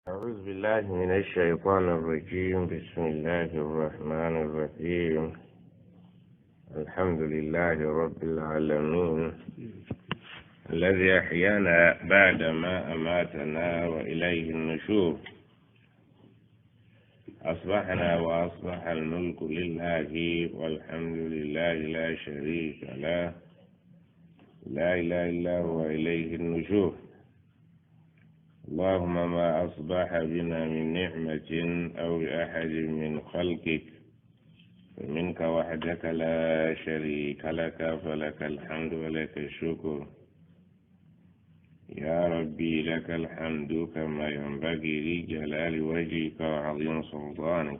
أعوذ بالله من الشيطان الرجيم بسم الله الرحمن الرحيم الحمد لله رب العالمين الذي أحيانا بعدما أماتنا وإليه النشور أصبحنا وأصبح الملك لله والحمد لله لا شريك له لا إله إلا هو إليه النشور اللهم ما أصبح بنا من نعمة أو بأحد من خلقك فمنك وحدك لا شريك لك فلك الحمد ولك الشكر يا ربي لك الحمد كما ينبغي لجلال وجهك وعظيم سلطانك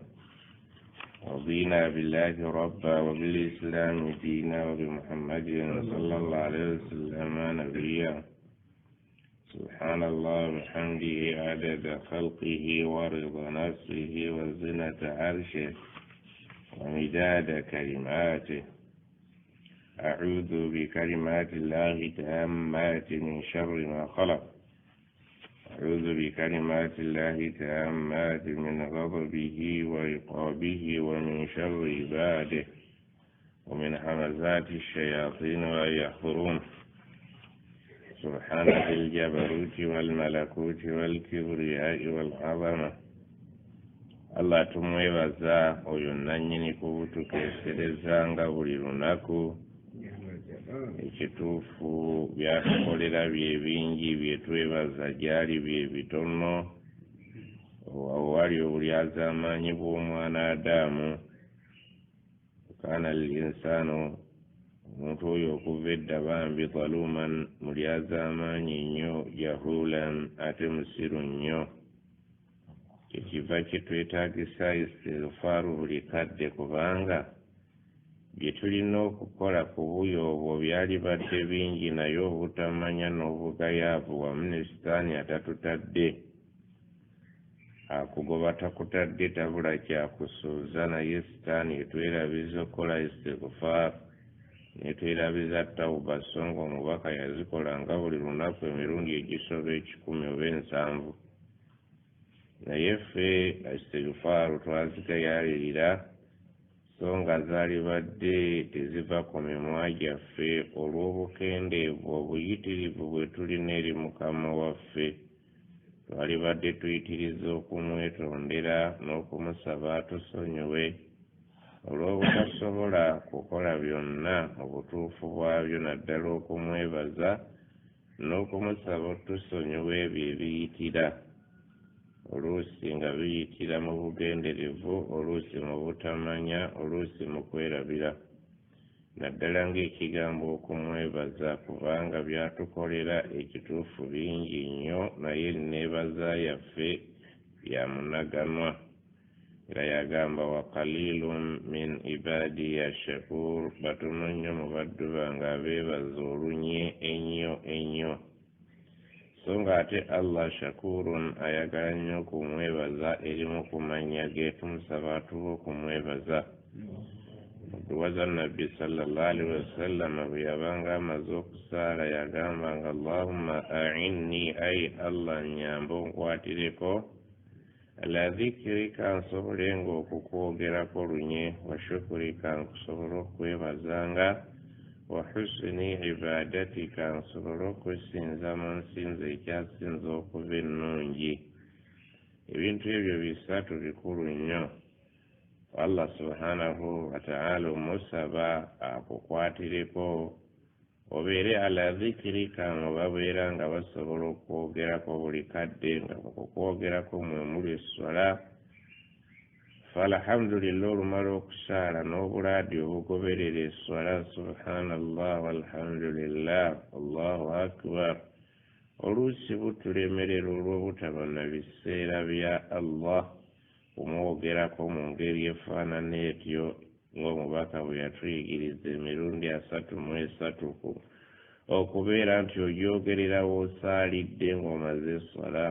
رضينا بالله ربا وبالإسلام دينا وبمحمد صلى الله عليه وسلم نبيا سبحان الله وبحمده عدد خلقه ورضا نفسه وزنة عرشه ومداد كلماته أعوذ بكلمات الله تامات من شر ما خلق أعوذ بكلمات الله تامات من غضبه وعقابه ومن شر عباده ومن همزات الشياطين وأن يحضرون سبحان ذي الجبروت والملكوت والكبرياء والعظمة Allah tumwebaza oyo nannyini kubutukeesereza nga buli lunaku ekituufu byatukolera bye bingi bye twebaza gyali bye bitono awali obulyazaamaanyi bw'omwana Adamu kaana lil insaanu omuntu oyo okuva edda bambi zaluman mulyazaamaanyi nnyo jahulan ate musiru nnyo kyekiva kitwetaagisa istigfaaru buli kadde kubanga bye tulina okukola ku buyo obwo byalibadde bingi naye obutamanya n'obugayaavu wamu ne sitaani atatutadde akugoba takutadde tabula kyakusuuza naye sitaani etwerabiza okukola istigfaaru netwerabiza tawuba so nga omubaka yazikolanga buli lunaku emirundi egisoba 100 oba 70 naye ffe istigfaaru twazigayaalirira so nga zaalibadde teziva ku mimwa gyaffe olw'obukendeevu obuyitirivu bwe tulina eri Mukama waffe twalibadde tuyitiriza okumwetondera n'okumusaba atusonyiwe olw'obutasobola kukola byonna mu butuufu bwabyo naddala okumwebaza n'okumusaba otusonyiwa ebyo ebiyitira oluusi nga biyitira mu bugenderevu oluusi mu butamanya oluusi mu kwerabira naddala ng'ekigambo okumwebaza kubanga byatukolera ekituufu bingi nnyo naye neebaza yaffe ya munaganwa era yagamba wa qalilun min ibadiya shakur batono nnyo mu baddu bange abeebaza olunye ennyo ennyo so ng'ate Allah shakurun ayagala nnyo okumwebaza erimu ku mannya ge tumusaba atuwe okumwebaza mu dduwa za Nabbi sallallahu alaihi wasallam bwe yabanga amaze okusaala yagambanga Allahumma a'inni ai Allah nnyamba onkwatireko ala dhikrika nsobolenga okukwogerako lunye wa shukurika nkusobole okwebazanga wa husni ibadatika nsobole okusinza mu nsinza ekyasinza okuba ennungi ebintu ebyo bisatu bikulu nnyo Allah subhanahu wa ta'ala omusaba akukwatireko obeere ala dhikrika nga babeera nga basobola okwogerako buli kadde nga mukukwogerako mwe muli esswala falhamdulillah olumala okusaala n'obulaadi obugoberera esswala subhanallah walhamdulillah allahu akbar oluusi butulemerera olw'obutaba na biseera bya Allah kumwogerako mu ngeri efaanana etyo ng'omubaka bwe yatuyigiriza emirundi 33 okubeera nti ogyogerera w'osaalidde ng'omaze esswala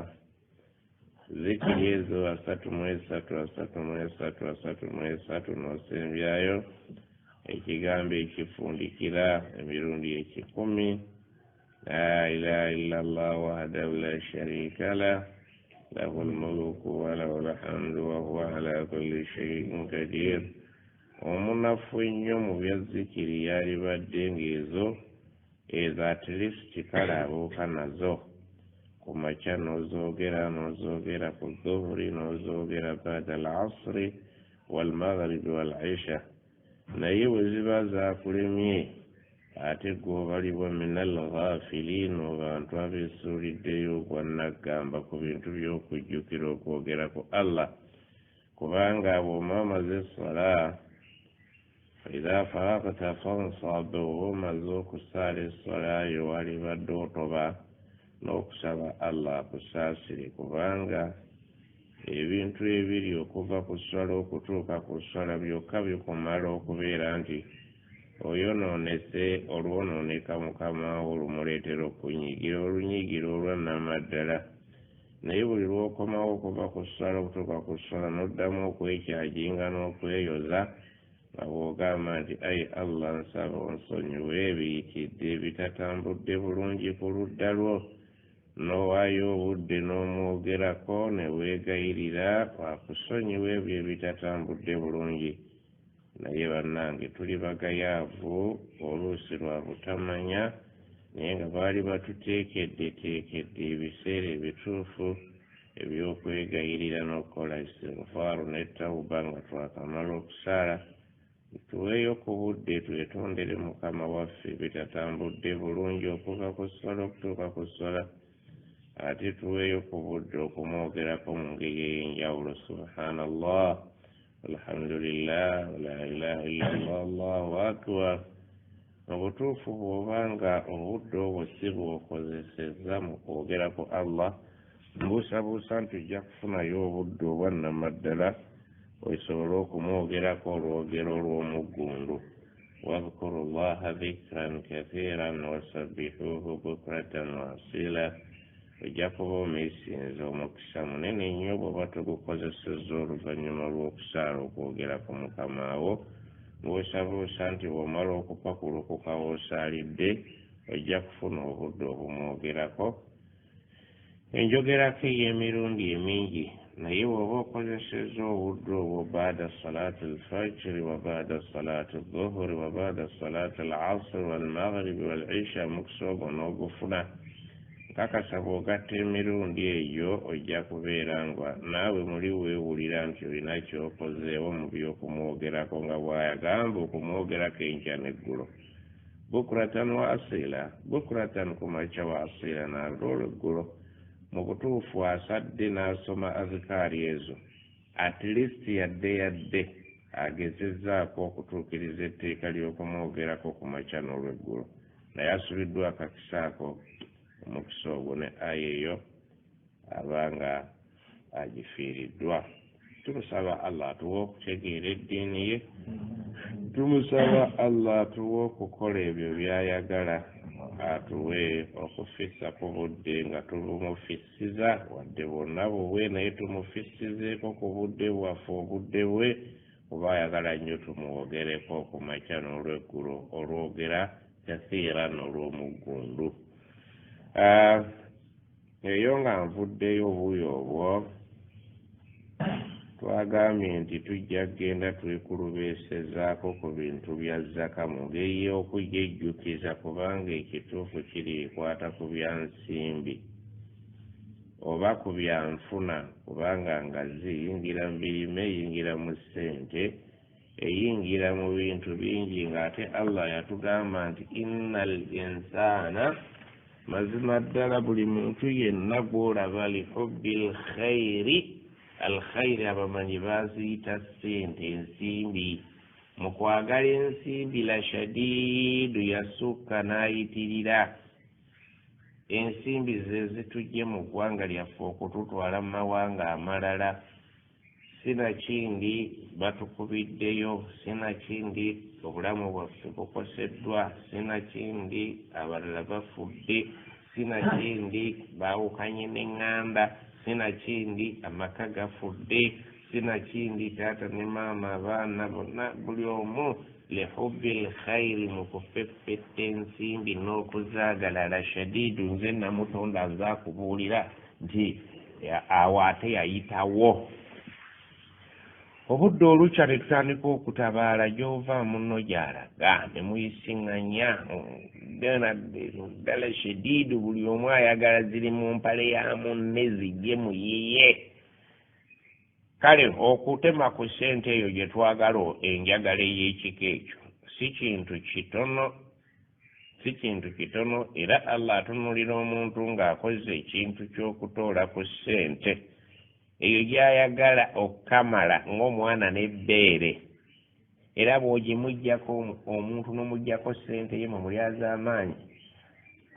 zikiri ezo 33 33 33 n'osembyayo ekigambo ekifundikira emirundi 1,000 la ilaha illallah wahdahu la sharika lah Lahu lmuluku walahu lhamdu wahuwa ala kulli shaiin kadir. Omunafu ennyo mu bya zikiri yalibadde ng'ezo ezo at least kale abuuka nazo ku makya, n'ozoogera, n'ozoogera ku dhuhuri, n'ozoogera bada al asri walmaghribi wal isha. Naye bwe ziba zaakulemye, ate gw'obalibwa min al ghafilin, mu bantu abeesuuliddeyo ogwannaggamba ku bintu by'okujjukira okwogera ku Allah. Kubanga bw'oba omaze esswala, faidha faragta fansab, oba omaze okusaala esswala yo, walibadde otoba n'okusaba Allah akusaasire, kubanga ebintu ebiri okuva ku sswala okutuuka ku sswala byokka bikumala okubeera nti oyonoonese olwonooneka Mukama wo olumuleetera okunyiigira olunyiigira olwannamaddala. Naye buli lw'okomawo okuva ku sswala okutuuka ku sswala, n'oddamu okwekyajinga n'okweyoza nga bw'ogamba nti, "Ayi Allah, nsaba onsonyiwe ebiyitidde ebitatambudde bulungi ku ludda lwo," n'owaayo obudde n'omwogerako ne weegayirira akusonyiwe ebyo ebitatambudde bulungi. Naye bannange, tuli bagayaavu, oluusi lwa butamanya, naye nga baali batuteekeddeteekedde ebiseera ebituufu ebyokwegayirira n'okukola istigfaaru ne tawuba nga twakamala okusaala. Tuweeyo ku budde twetondere Mukama waffe bitatambudde bulungi okuva ku sswala okutuuka ku sswala, ate tuweeyo ku budde okumwogerako mu ngeri ey'enjawulo: subhanallah, alhamdulillah, la ilaha illallah, allahu akbar. Mu butuufu, bw'oba nga obudde obwo si bw'okozesezza mu kwogera ku Allah, mbuusabuusa nti ojja kufunayo obudde obwannamaddala osobole okumwogerako olwogero olw'omuggundu. Wadhkuru llaha dhikran kathiran wasabbihuhu bukratan waasila. Ojja kuba omiisinze omukisa munene nnyo bw'oba togukozesezza oluvannyuma lw'okusaala okwogera ku Mukama wo. Mbuusabuusa nti bw'omala okupakulukuka w'osaalidde, ojja kufuna obudde obumwogerako enjogerako ey'emirundi emingi. Naye bw'oba okozesezza obudde obwo baada salati alfajiri wa baada salati dhuhuri wa baada salati al asri walmaghribi wal isha, mukisa ogwo n'ogufuna, nkakasa bw'ogatta emirundi egyo, ojja kubeera nga naawe muli weewulira nti olina ky'okozeewo mu by'okumwogerako, nga bw'ayagamba okumwogerako enkya n'eggulo, bukratan wa asila, bukratan ku makya, wa asila n'olweggulo. Mu butuufu, asadde n'asoma azikaari ezo, at least yadde agezezzaako okutuukiriza etteeka ly'okumwogerako ku makya n'olweggulo, naye asubiddwa akakisa ako. Omukisa ogwo ne aya eyo abanga agifiiriddwa. Tumusaba Allah atuwe okutegeera eddiini ye. Tumusaba Allah atuwe okukola ebyo byayagala, atuwe okufissa ku budde nga tubumufisiza, wadde bwonna bubwe, naye tumufisizeeko ku budde bwaffe, obudde bwe, kuba ayagala nnyo tumwogereko ku makya n'olweggulo, olwogera kathiran, olw'omuggundu. Eyo nga nvuddeyo obuuyi obwo, twagambye nti tujja kugenda twekulubeesezaako ku bintu bya zaka mu ngeri y'okujejjukiza, kubanga ekituufu kiri ekwata ku bya nsimbi oba ku byanfuna, kubanga ngazi eyingira mu birime, eyingira mu ssente, eyingira mu bintu bingi, ng'ate Allah yatugamba nti inna al insana, mazima ddala buli muntu yenna gw'olaba, lihubbi lkhairi. Alkhairi abamanyi baziyita ssente, ensimbi. Mu kwagala ensimbi, la shadiidu, yasukka n'ayitirira. Ensimbi ze zitujje mu ggwanga lyaffe okututwala mu mawanga amalala. Sinakindi batukubiddeyo, sinakindi obulamu bwaffe bukoseddwa, sinakindi abalala bafudde, sinakindi baawukanye n'eŋŋanda, sinakindi amaka gafudde, sinakindi taata ne maama, abaana bonna, buli omu, lihubbi lkhairi, mu kufeffetta ensimbi n'okuzaagala, la shadiidu. Nze namutonda, nze akubuulira nti Awo ate yayitawo. Obudde olukya ne tutandika okutabaala gy'ova munno gy'alaga, ne muyisiŋŋanya ddala shediidu, buli omu ayagala ziri mu mpale ya munne zijje muyiye. Kale okutema ku ssente eyo gye twagala enjagala ey'ekika ekyo si kintu kitono, si kintu kitono. Era Allah atunuulira omuntu ng'akoze ekintu ky'okutoola ku ssente eyo gy'ayagala okukamala ng'omwana n'ebbeere. Era bw'ogimuggyako omuntu n'omuggyako ssente ye mu mulyazaamaanyi,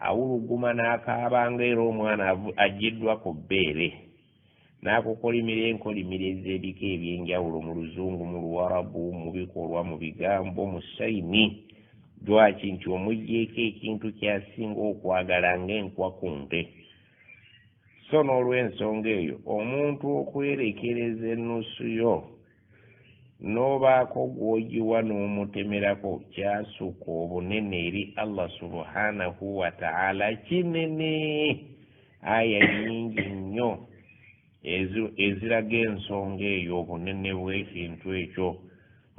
awuluguma n'akaaba ng'era omwana aggyiddwa ku bbeere, n'akukolimira enkolimiro ez'ebika eby'enjawulo mu Luzungu, mu Luwarabu, mu bikolwa, mu bigambo, mu sayini. Lwaki? Nti omuggyeko ekintu ky'asinga okwagala ng'enkwa ku nte. So n'olw'ensonga eyo omuntu okwerekereza ennusu yo n'obaako gw'ogiwa n'omutemerako kyasukka obunene eri Allah subhanahu wa ta'ala kinene. Aya nnyingi nnyo eziraga ensonga eyo, obunene bw'ekintu ekyo.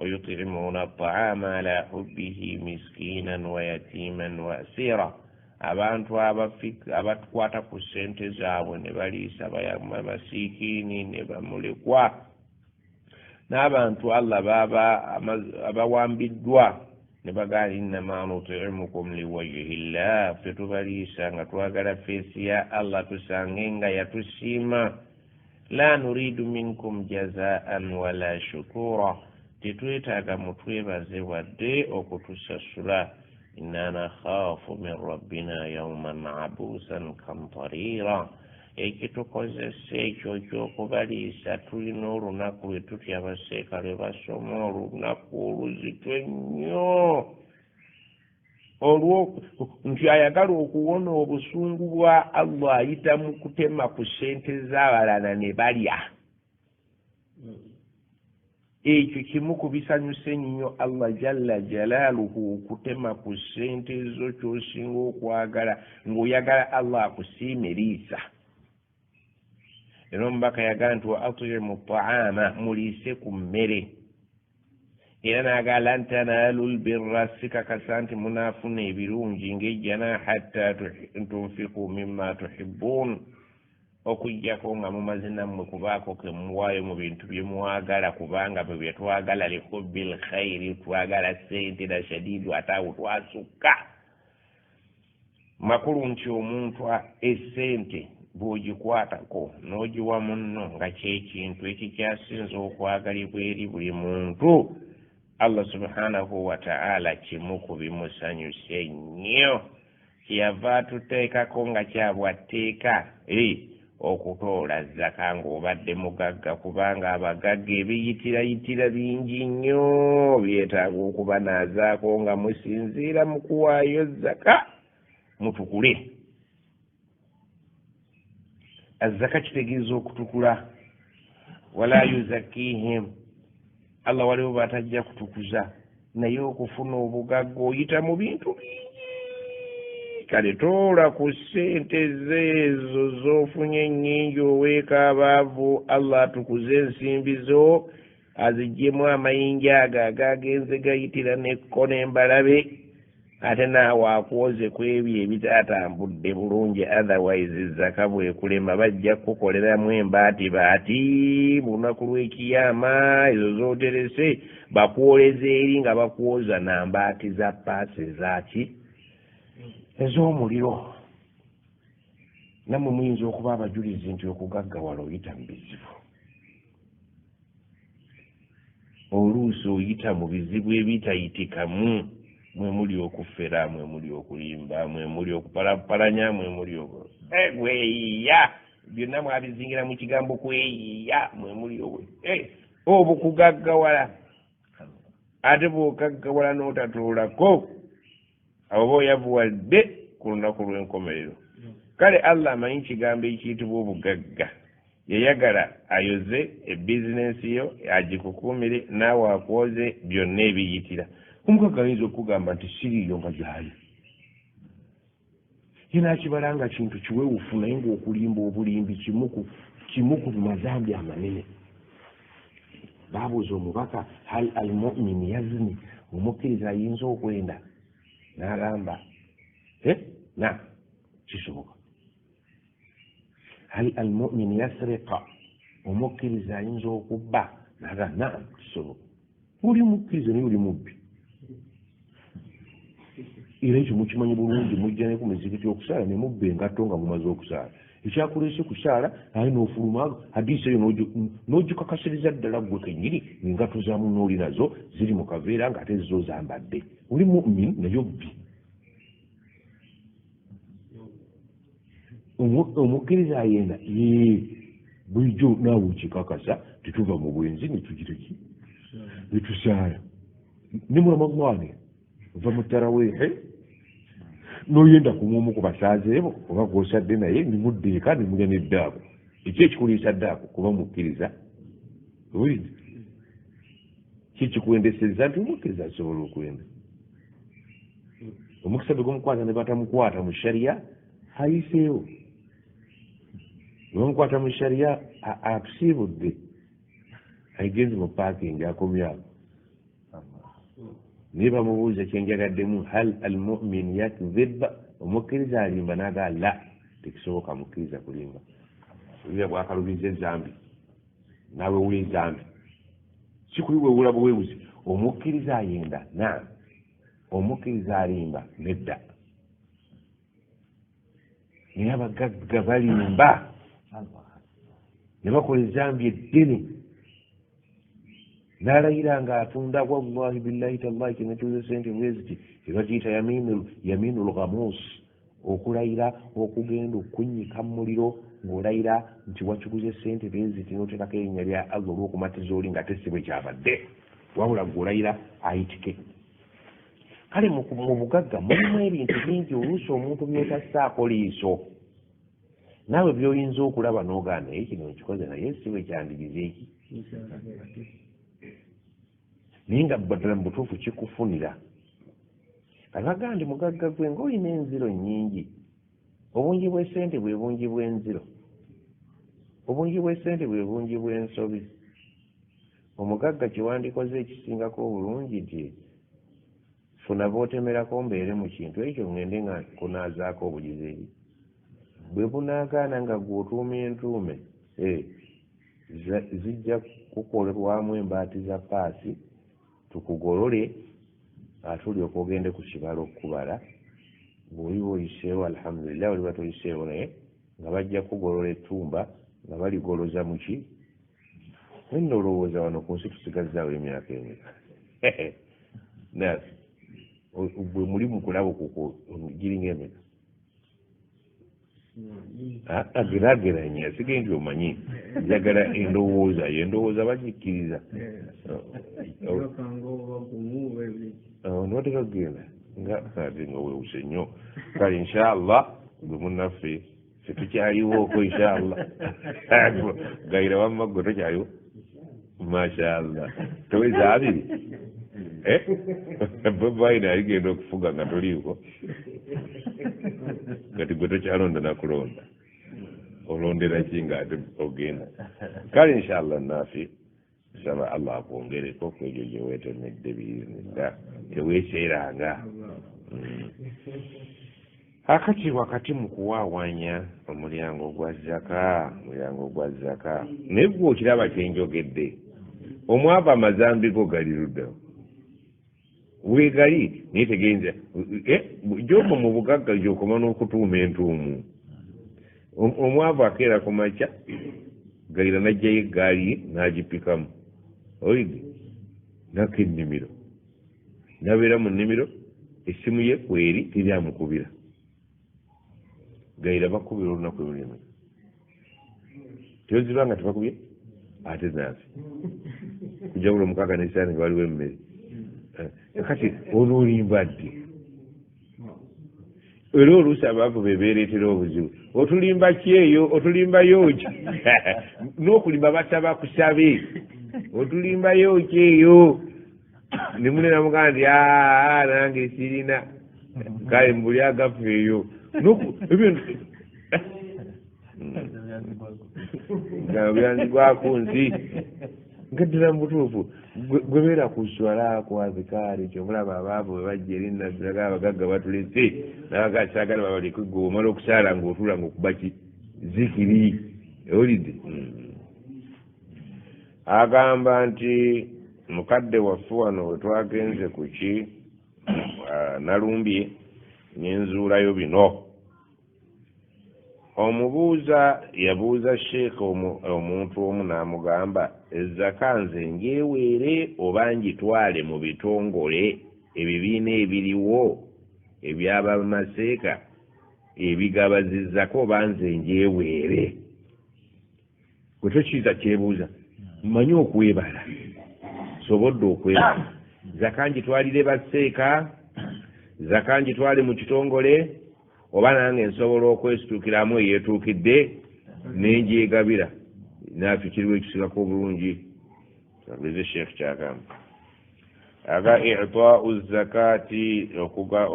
Wayut'imuuna ta'ama ala hubbihi miskiinan wa yatiiman wa asiira. Abantu abakwata ku ssente zaabwe ne baliisa bamasikiini ne bamulekwa n'abantu Allah baba abawambiddwa ne bagamba innama nut'imukum liwajhillah, ffe tubaliisa nga twagala feesi ya Allah tusange nga yatusiima. La nuridu minkum jazaan wala shukura, tetwetaaga mutwebaze wadde okutusasula. Inna nakhafu min rabbina yawman abuusan kamtarira, ekitukozesa ekyo ky'okubaliisa tulina olunaku lwe tutya abaseeka lwe basoma olunaku oluzito ennyo, olwo nti ayagala okuwona obusungu bwa Allah ayita mu kutema ku ssente z'abalala ne balya. Ekyo kimu ku bisanyusa ennyo Allah jalla jalaaluhu, okutema ku ssente zo ky'osinga okwagala ng'oyagala Allah akusiime liisa. Era omubaka yagamba nti wa atimu taama, muliise ku mmere. Era n'agamba lan tanaalu lbirra, sikakasa nti munaafuna ebirungi ng'ejjana hatta tunfiku mimma tuhibbuun, okuggyako nga mumaze nammwe kubaako ke muwaayo mu bintu bye mwagala, kubanga bwe bye twagala lihubbil khairi, twagala ssente na shadiidu, ate awo twasukka. Makulu nti omuntu essente bw'ogikwatako n'ogiwa munno nga kyekintu ekikyasinza okwagalibwa eri buli muntu, Allah subhanahu wa ta'ala kimu ku bimusanyusa ennyo. Kyeyava atuteekako nga kyabwatteeka okutoola zaka ng'obadde mugagga, kubanga abagagga ebiyitirayitira bingi nnyo byetaaga okubanaazaako nga musinziira mu kuwaayo zaka mutukule. Azzaka kitegeeza okutukula. Wala yuzakkihim, Allah waliwo batajja kutukuza, naye okufuna obugagga oyita mu bintu bingi. Kale toola ku ssente zeezo z'ofunye ennyingi oweeka abaavu, Allah atukuze ensimbi zo aziggyemu amayinja ago agagenze gayitira nekko n'embalabe, ate naawe akwoze ku ebyo ebitaatambudde bulungi. Otherwise zaka bwekulema bajja kukukoleramu embaatibaati lunaku lw'ekiyama, ezo z'oterese bakwoleza eri nga bakwoza na mbaati za paasi ezaaki ez'omuliro. Nammwe muyinza okuba abajulizi nti okugaggawala oyita mu bizibu, oluusi oyita mu bizibu ebitayitikamu, mwe muli okufera, mwe muli okulimba, mwe muli okupalapalanya, mwe muli kweyiya, byonna mwabizingira mu kigambo kweyiya, mwe muli obukugaggawala. Ate bw'ogaggawala n'otatoolako abo oyavuwadde ku lunaku lw'enkomerero. Kale Allah amanyi kigambo ekiyitibwa obugagga, yayagala ayoze ebizinensi yo agikukuumire naawe akwoze byonna ebiyitira. Omugagga ayinza okugamba nti siriiyo nga gyali, ye n'akibala nga kintu kiwewufu, naye ng'okulimba obulimbi kimu ku Kimu ku mazambi amanene. Babuuza omubaka, hal almumin yazni, omukkiriza ayinza okwenda? N'agamba na kisoboka. Hal almumin yasriqa, omukkiriza ayinza okubba? N'agamba naam, kisoboka. Oli mukkiriza naye oli mubbi. Era ekyo mukimanyi bulungi, mujja ne ku mizikiti okusaala ne mubba engatto nga mumaze okusaala. Ekyakuleese kusaala aye n'ofuluma, hadiisi eyo n'ogikakasiriza ddala ggwe kennyini, engatto za munno oli nazo ziri mu kaveera ng'ate zo zambadde. Oli mumin naye obbi. Omukkiriza ayenda yee, bulijjo naawe okikakasa tetuva mu bwenzi netugira ki netusaala ne mu Ramadani ova mu tarawiihi n'oyenda ku ku basaaze bo oba gw'osadde naye nimudda eka nimulya n'eddaaku. Eki ekikuliisa ddaaku kuba mukkiriza? Owulidde ki kikwendesezza nti omukkiriza asobola okwenda? Omukisa bwe gumukwata ne batamukwata mu shariya ayiseewo, bwe bamukwata mu shariya atusiibudde, agenze mu paakingi akomyawo. Naye bamubuuza kyenjagaddemu, hal almumin yakdhib, omukkiriza alimba? Naga la, tekisoboka mukkiriza kulimba. Olira bwakalubiza ezambi nawewula ezambi, si kuliwewula buwewuzi. Omukkiriza ayenda? Naam. Omukkiriza alimba? Nedda. Naye abagagga balimba ne bakola ezambi eddene, n'alayira ng'atunda, wallahi billahi tallahi kyenetuuze sente bweziti. Ebagiyita yaminu lghamus, okulayira okugenda okunyika mu muliro ng'olayira nti wakiguze sente bweziti n'oteekako erinnya lya Allah olw'okumatiza oli nga te si bwe kyabadde, wabula gwe olayira ayitike. Kale mu bugagga mulimu ebintu bingi oluusi omuntu by'otassaako liiso, naawe by'oyinza okulaba n'ogaa naye kino nkikoze naye si bwe kyandigize eki, naye nga ddala mu butuufu kikufunira. Kati bagamba nti mugagga gwe ng'olina enziro nnyingi. Obungi bw'essente bwe bungi bw'enziro, obungi bw'essente bwe bungi bw'ensobi. Omugagga kyewandikoze ekisingako obulungi nti funa b'otemerako mbeere mu kintu ekyo, ngende nga nkunaazaako obugizi eri bwe bunaagaana nga gwe otuuma entuume zijja kukolebwamu embaati za paasi tukugolole, ate olyoka ogende ku kibalo okukubala. Bw'oliba oyiseewo alhamdulillah, oliba toyiseewo naye nga bajja kugolola ettumba nga baligoloza muki. Nno olowooza wano ku nsi tusigazzaawo emyaka emeka? Bwe muli mu kulaba okwo giringa emeka? Ageraageranya, sige nti omanyi njagala endowooza yo, endowooza bagikkiriza nibatera okugenda nga ate nga weewuse nnyo. Kale inshallah gwe munnaffe ffe tukyaliwooko inshallah. Gayira wamma gwe tokyaliwo, mashallah, toweza 20. Bobi Wine aligenda okufuga nga toliiko. Kati gwe tokyalonda nakulonda, olondera ki nga ate ogenda? Kale inshallah naafi nsaba Allah akwongereko ku egyo gye weetemedde biiznillah, teweeseeranga. Akati wakati mu kuwaawanya omulyango gwa zaka, omulyango gwa zaka, naye gwe okiraba kyenjogedde, omwavu amazambi go gali luddawo weegali, naye tegenza gyoko mu bugagga gyokoma n'okutuuma entuumu. Omwavu akeera ku makya gayira n'ajjayo eggaali ye n'agipikamu oyige nakka ennimiro n'abeera mu nnimiro, essimu ye kweri teri amukubira. Gayira bakubira olunaku emirundi emeka? Teoziba nga tebakubye ate naafe kujja buli omukaaga n'esaani nga waliwo emmere. Kati onoolimba ddi? Era oluusi abaavu be beereetera obuzibu. Otulimba ki eyo? Otulimbayo ki? N'okulimba basaba kusabe. Otulimbayo ki eyo? Ne munene mugamba nti aa nange sirina, kale mbuli agafa eyo. Nga byanzigwako nsi nga ddala mu butuufu gwe beera ku swala ku azikaari kyobulaba abaavu bwe bajja eri Nabbi naga abagagga batulese nabaga saagala babaleke gwe omala okusaala ng'otuula ng'okuba ki zikiri owulidde. Agamba nti mukadde waffe wano we twagenze ku ki nalumbye nenzuulayo bino. Omubuuza yabuuza sheekh omuntu omu n'amugamba ezaka nze njeweere oba ngitwale mu bitongole ebibiina ebiriwo ebyabamaseeka ebigabazizzako oba nze njeweere. Gwe tokiyita kyebuuza mmanyi okwebala sobodde okwebala zaka ngitwalire baseeka zaka ngitwale mu kitongole oba nange nsobola okwesitukiramu eyeetuukidde nenjegabira naffe kiriwo ekisigako obulungi. Abulize sheekh kyagamba aga i'taa'u zakati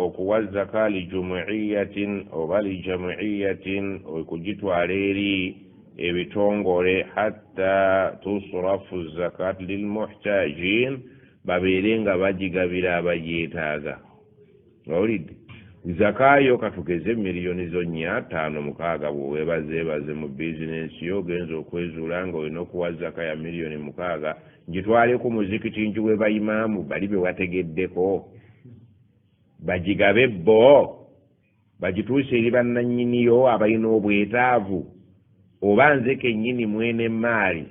okuwa zaka lijumuiyatin oba lijamuiyatin okugitwala eri ebitongole hatta tusrafu zakat lilmuhtajin babeere nga bagigabira abagyetaaga. Owulidde zakayo katugeze miliyoni zo 4, 5, 6 bw'oweebazeebaze mu bizinensi yo ogenza okwezuula nga olina okuwa zaka ya miliyoni 6 ngitwaleko muzikiti njiwe bayimaamu bali be wategeddeko bagigabe bo bagituuse eri bannannyiniyo abalina obwetaavu oba nze kennyini mwene maali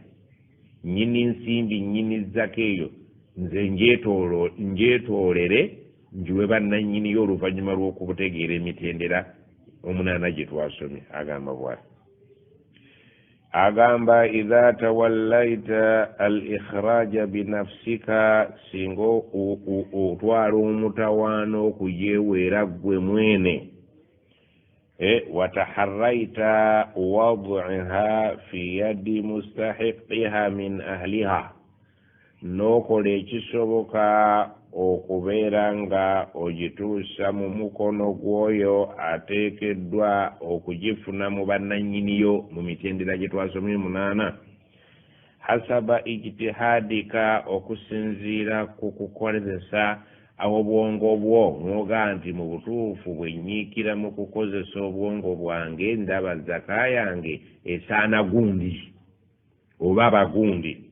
nnyini nsimbi nnyini zaka eyo nze njeetoolere njiwe bannannyiniyo oluvannyuma lw'okubutegeera emitendera 8 gye twasomye. Agamba bw'ati agamba idha tawallaita al-ikhraja binafsika singa otwala omutawaana okuyeweera ggwe mwene wataharraita wad'iha fi yadi mustahiqiha min ahliha n'okola ekisoboka okubeera nga ogituusa mu mukono gw'oyo ateekeddwa okugifuna mu bannannyiniyo mu mitendera gye twasomye 8 hasaba ijtihadika okusinziira ku kukozesa obwongo bwo n'ogaa nti mu butuufu bwe nnyiikira mu kukozesa obwongo bwange ndaba zaka yange esaana gundi oba bagundi.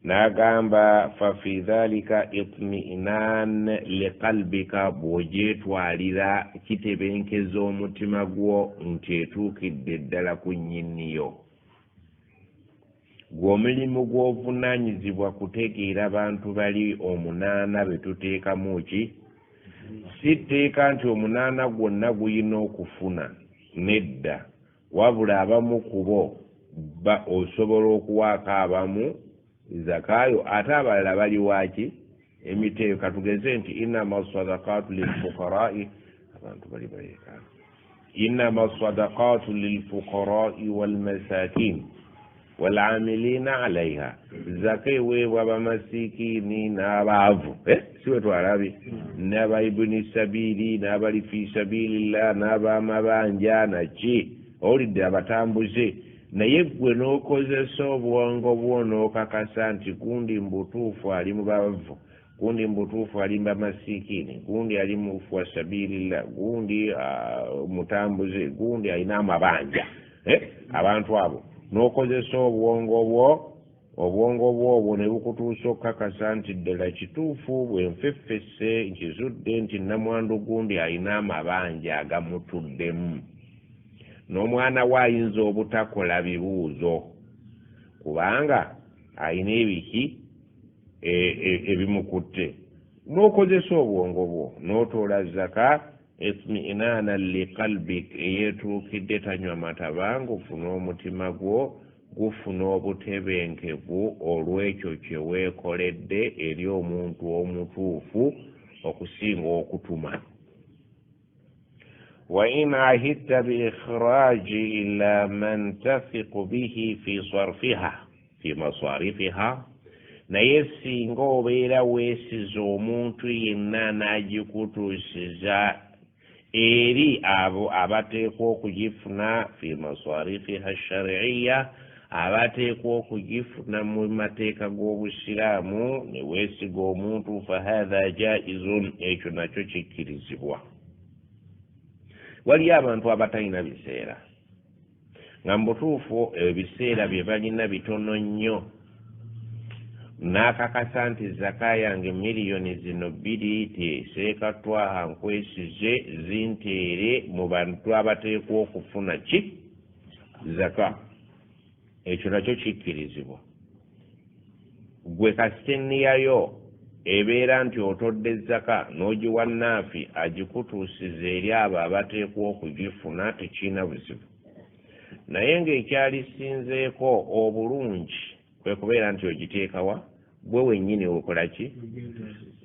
N'agamba fa fi dhalika itmi'inan liqalbika bw'ogyetwalira kitebenkeza omutima gwo nti etuukidde ddala ku nnyiniyo. Gwe omulimu gw'ovunaanyizibwa kutegeera bantu bali 8 be tuteekamu ki si tteeka nti 8 gwonna guyina okufuna nedda wabula abamu ku bo osobola okuwaako abamu zakayo ate abalala bali waaki emiteeyo. Katugeze nti innama sadaqatu lilfuqarai abantu bali baleekaana innama sadaqatu lilfuqarai walmasakin walamilina alaiha zaka eweebwa bamasikiini n'abaavu si bwe twalabye n'abaibuni sabiri n'abali fi sabilillah n'abamabanja naki owulidde abatambuze. Naye ggwe n'okozesa obwongo bwo n'okakasa nti gundi mbutuufu ali mu bavu gundi mbutuufu ali mu bamasikiini gundi ali mu wasabilillah gundi mutambuze gundi alina amabanja abantu abo n'okozesa obwongo bwo obwo ne bukutuusa okukakasa nti ddala kituufu bwe nfeffese nkizudde nti namwandu gundi alina amabanja agamutuddemu n'omwana we ayinza obutakola bibuuzo kubanga alina ebiki ebimukutte. N'okozesa obwongo bwo n'otoola zaka itmi'inana liqalbik eyeetuukidde tanywa matabangufu n'omutima gwo gufuna obutebenkevu olw'ekyo kye weekoledde eri omuntu omutuufu okusinga okutuma. Wa in ahidta bi ikhraji ila man tathiqu bihi fi sarfiha fi masarifiha naye singa obeera weesiza omuntu yenna n'agikutuusiza eri abo abateekwa okugifuna fi masarifiha shariiya abateekwa okugifuna mu mateeka g'obusiraamu ne weesiga omuntu fahatha jaizun, ekyo nakyo kikkirizibwa. Waliyo abantu abatalina biseera, nga mu butuufu ebiseera bye balina bitono nnyo, n'akakasa nti zaka yange miliyoni zino 2 teseekatwaha nkwesize zinteere mu bantu abateekwa okufuna ki zaka, ekyo nakyo kikkirizibwa. Gwe kasiteniyayo ebeera nti otodde zaka n'ogiwa naafi agikutuusiza eri abo abateekwa okugifuna, tekirina buzibu. Naye ng'ekyalisinzeeko obulungi kwe kubeera nti ogiteekawa gwe wennyini okola ki,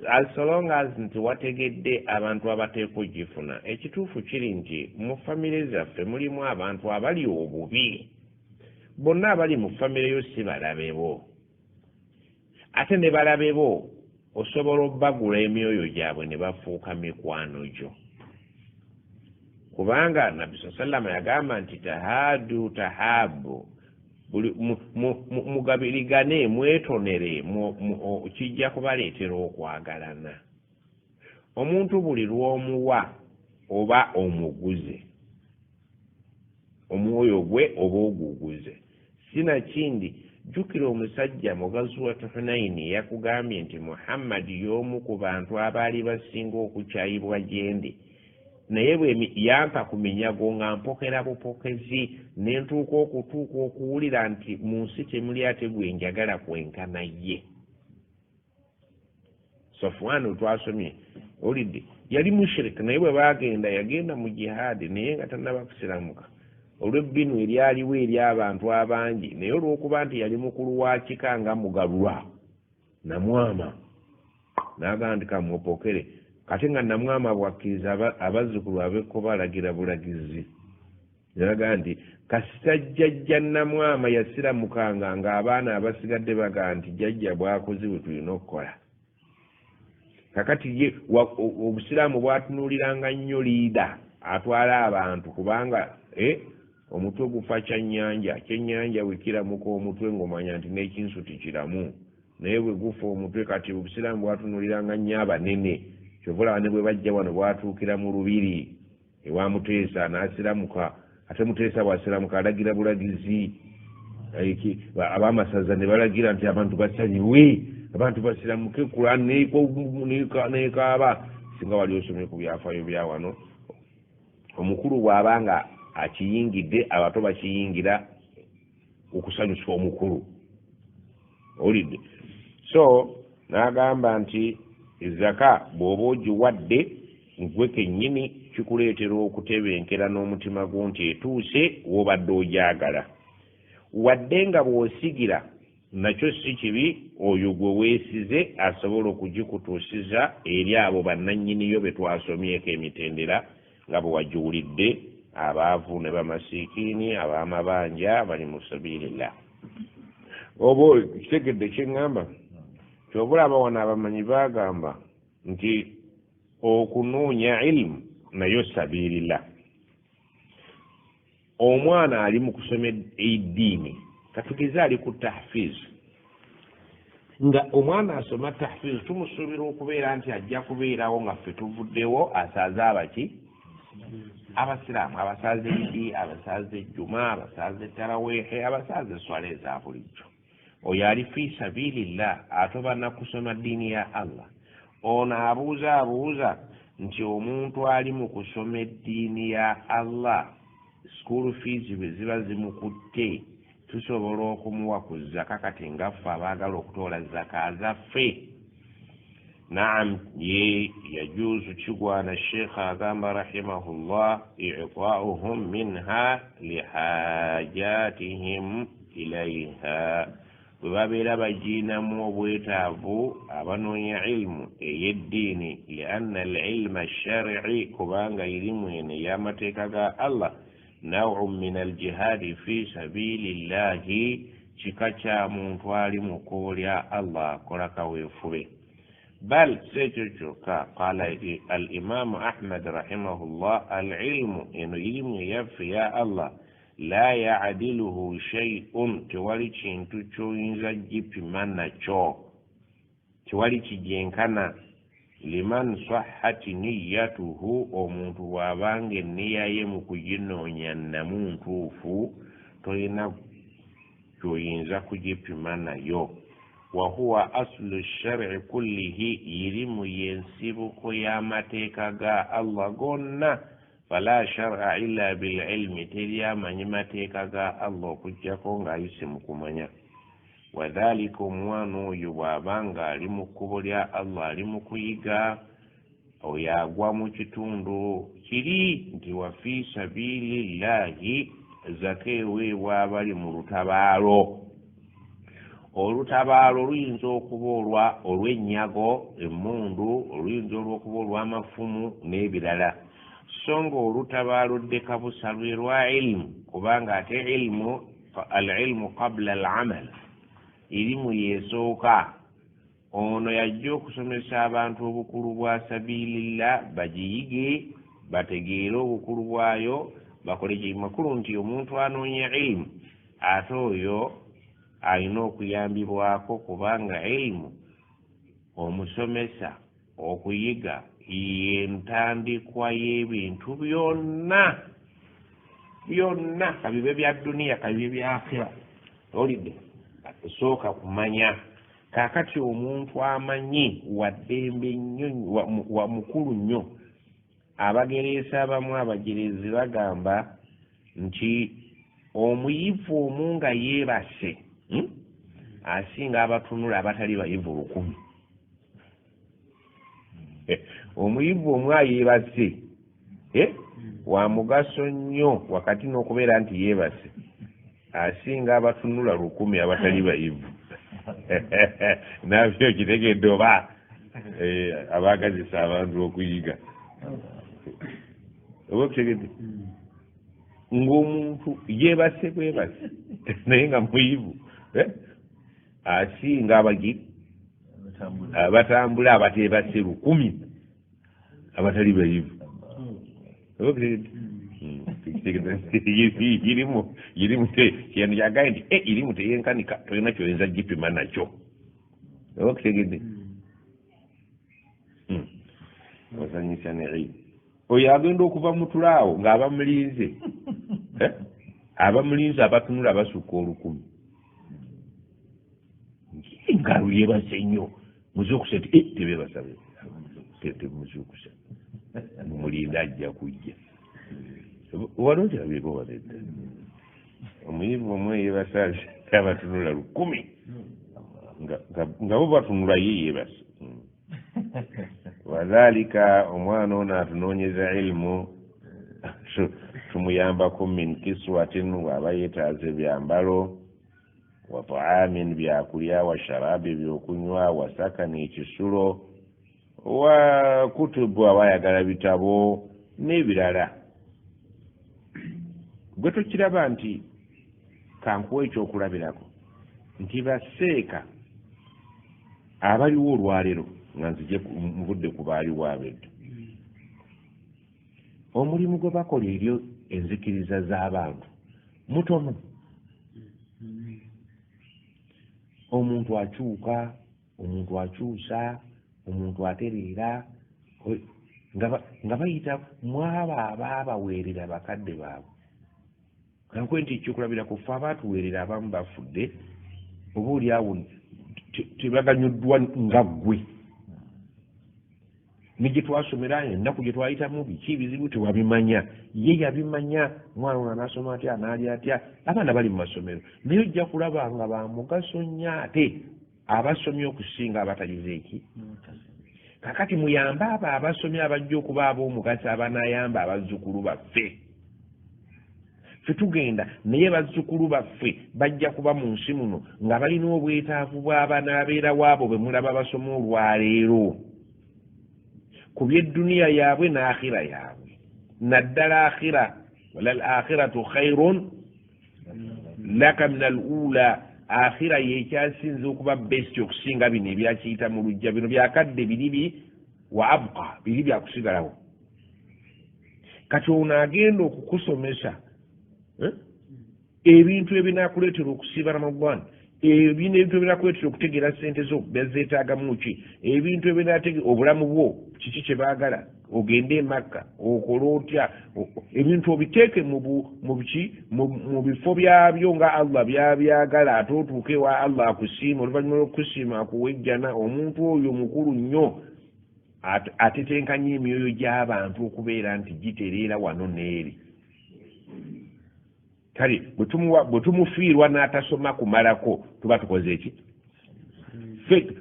as long as nti wategedde abantu abateekwa ogifuna. Ekituufu kiri nti mu famire zaffe mulimu abantu abali obubi, bonna abali mu famire yo si balabe bo, ate ne balabe bo osobola obbagula emyoyo gyabwe ne bafuuka mikwano gyo. Kubanga Nabbi sallama yagamba nti tahaadu tahaabu, buli mugabirigane mwetonere, kijja kubaleetera okwagalana. Omuntu buli lw'omuwa oba omuguze, omwoyo gwe oba oguguze. Sinakindi jjukira omusajja mu Ghazwat Hunaini yakugambye nti Muhammad y'omu ku bantu abaali basinga okukyayibwa gye ndi, naye bwe yampa ku minyago nga mpokera bupokezi ne ntuuka okutuuka okuwulira nti mu nsi temuli ate gwe njagala kwenkana ye. Safwan twasomye olidde yali mushrik, naye bwe baagenda yagenda mu jihaadi naye nga tannaba kusiramuka olw'ebbinu eryaliwo ery'abantu abangi, naye olw'okuba nti yali mukulu wa kika nga Mugalula Namwama n'agamba nti kamupokere. Kati nga Namwama bw'akkiriza abazzukulu ab'ekko balagira bulagizi, yalaga nti kasita jjajja Namwama yasiramukanga ng'abaana abasigadde bagamba nti jjajja bw'akoze bwe tulina okukola. Kakati ye obusiraamu bwatunuuliranga nnyo liida atwala abantu, kubanga omutwe gufa kyannyanja, kyennyanja bwe kiramuka omutwe ng'omanya nti n'ekinsu tikiramu, naye bwe gufa omutwe. Kati obusiraamu bwatunuuliranga nnyo abanene, kyova olaba ne bwe bajja wano bwatuukira mu lubiri ewa Muteesa n'asiramuka, ate Muteesa bw'asiramuka alagira bulagizi, ab'amasaza ne balagira nti abantu basalibwe, abantu basiramuke, Kurani n'ekaaba. Singa wali osomye ku byafaayo bya wano, omukulu bw'aba nga akiyingidde abato bakiyingira okusanyusa omukulu, owulidde. So n'agamba nti zaka bw'oba ogiwadde gwe kennyini kikuleetera okutebenkera n'omutima gwo nti etuuse w'obadde ogyagala, wadde nga bw'osigira nakyo si kibi, oyo gwe weesize asobola okugikutuusiza eri abo bannannyiniyo be twasomyeko emitendera nga bwe wagiwulidde, abaavu ne bamasiikiini, ab'amabanja bali mu sabilillah. Oba kitegedde kye ŋŋamba? Kyova olaba wano abamanyi baagamba nti okunoonya ilimu nayo sabilillah. Omwana ali mu kusoma eddiini, katugeze ali ku tahfiz, nga omwana asoma tahfiz tumusuubira okubeera nti ajja kubeerawo nga ffe tuvuddewo asaaze abaki abasiraamu, abasaaze idi, abasaaze ejjuma, abasaaze taraweehe, abasaaze eswala eza bulijjo. Oyo ali fi sabilillah, atoba na kusoma ddiini ya Allah. Ono abuuza nti omuntu ali mu kusoma eddiini ya Allah school fees bwe ziba zimukutte tusobola okumuwa ku zaka kati nga ffe abaagala okutoola zaka zaffe? Naam, ye yajuuzu, kigwana. Sheikh agamba rahimahullah i'taa'uhum minha lihajatihim ilaiha, bwe babeera bagiinamu obwetaavu abanoonya ilimu ey'eddiini, lianna al-ilma ash-shar'i, kubanga ilimu eno ey'amateeka ga Allah naw'un min al-jihaadi fi sabilillahi, kika kya muntu ali mu kkubo lya Allah akola kaweefube. Bal si ekyo kyokka, qala al-imaamu Ahmad rahimahullah al-ilmu, eno ilimu eyaffe ya Allah La yadiluhu shay'un, tewali kintu ky'oyinza gipima nakyo, tewali kijenkana. Liman sahhati niyatuhu, omuntu bw'abanga enniya ye mu kuginoonya nnamu ntuufu, tolina ky'oyinza kugipima nayo. Wahuwa aslu shari kullihi, irimu y'ensibuko y'amateeka ga Allah gonna. Fala shara illa bililmi, teri amanyi mateeka ga Allah okuggyako ng'ayise mu kumanya. Wadhalika, omwana oyo bw'abanga ali mu kkubo lya Allah, ali mu kuyiga, oyo agwa mu kitundu kiri nti wa fi sabilillahi, zaka eweebwa abali mu lutabaalo. Olutabaalo luyinza okuba olw'ennyago, emmundu, oluyinza olw'okuba olw'amafumu n'ebirala. So nga olutabaalo ddekabusa lwe lwa ilimu, kubanga ate ilimu, al-ilmu qabla al-amal, ilimu yeesooka. Ono yajja okusomesa abantu obukulu bwa sabilillah, bagiyige bategeere obukulu bwayo, bakole makulu nti omuntu anoonya ilimu ate oyo alina okuyambibwako, kubanga ilimu omusomesa okuyiga yentandikwa y'ebintu byonna byonna, kabibe bya duniya kabibe bya akhira. Olidde sooka kumanya. Kaakati omuntu amanyi waddembe nnyo, wa mukulu nnyo. Abagereesa abamu abagerezi bagamba nti omuyivu omu nga yeebase asinga abatunula abatali bayivu 1000. Omuyivu omu ayeebase wa mugaso nnyo wakati n'okubeera nti yeebase, asinga abatunula 1000 abatali bayivu. Nabyo kitegedde oba abaagazisa abantu okuyiga. Oba okitegedde ng'omuntu yeebase bwebase naye nga muyivu asinga abatambula abateebase 1000 abatali bayivu. Oba okitegedde irimu kintu kyagaye nti irimu teyenkanika, tolina kyoyinza gipima nakyo. Oba okitegedde osanyisa ne ilimu. Oyo agenda okuva mu tulaawo ng'abamulinze abamulinze abatunula basukka 1000. Engalo yeebase nnyo, muzuukuse nti tebeebasa, temuzuukusa, mumulinda ajja kujja. Waliwo kirabyeko wadde omuyivu omu yeebase abatunula 1000 nga bo batunula ye yeebase. Wadhalika, omwana ono atunoonyeza ilimu, tumuyambako min kiswatin, bw'aba yeetaaza ebyambalo, wa taamin, byakulya, wa sharabi, byokunywa, wa sakani, ekisulo, wa kutubu, aba ayagala bitabo n'ebirala. Gwe tokiraba nti kankuwa ekyokulabirako nti baseeka abaliwo olwaleero nga nzije nvudde ku baaliwo abedda, omulimu gwe bakola eri enzikiriza z'abantu mutono. Omuntu akyuka, omuntu akyusa, omuntu atereera, nga bayita mwabo abaabaweerera bakadde baabwe. Kankuwe nti ekyokulabirako ffe abaatuweerera abamu bafudde, oba oli awo tebaganyuddwa nga ggwe. Ne gye twasomera ennaku gye twayitamu biki ebizibu tewabimanya, ye yabimanya. Mwana ono anaasoma atya, anaalya atya, abaana bali mu masomero, naye ojja kulaba nga ba mugaso nnyo ate abasomye okusinga abatagize eki. Kakati muyambe abo abasomye abajja okuba ab'omugaso abanaayamba abazzukulu baffe. Ffe tugenda naye bazzukulu baffe bajja kuba mu nsi muno nga balina obwetaavu bw'abanaabeerawo abo be mulaba basoma olwaleero ku by'edduniya yaabwe n'akhira yaabwe, naddala akhira. Walal akhiratu khairun laka min al ula, akhira yekyasinze okuba best okusinga bino ebyakiyita mu lujja. Bino byakadde biribi wa abqa, biri byakusigalawo. Kati ono agenda okukusomesa Ebintu ebinaakuleetera okusiiba Ramadan, ebintu ebinaakuleetera okutegeera ssente zo bezeetaagamu ki, ebintu ebinaatege obulamu bwo kiki kye baagala, ogende e Makka okole otya, ebintu obiteeke mu bifo byabyo nga Allah byabyagala, ate otuuke ewa Allah akusiima, oluvannyuma lw'okusiima akuwa ejjana. Omuntu oyo mukulu nnyo atetenkanya emyoyo gy'abantu okubeera nti gitereera wano n'eri. Kale bwe tumufiirwa n'atasoma kumalako tuba tukoze ki?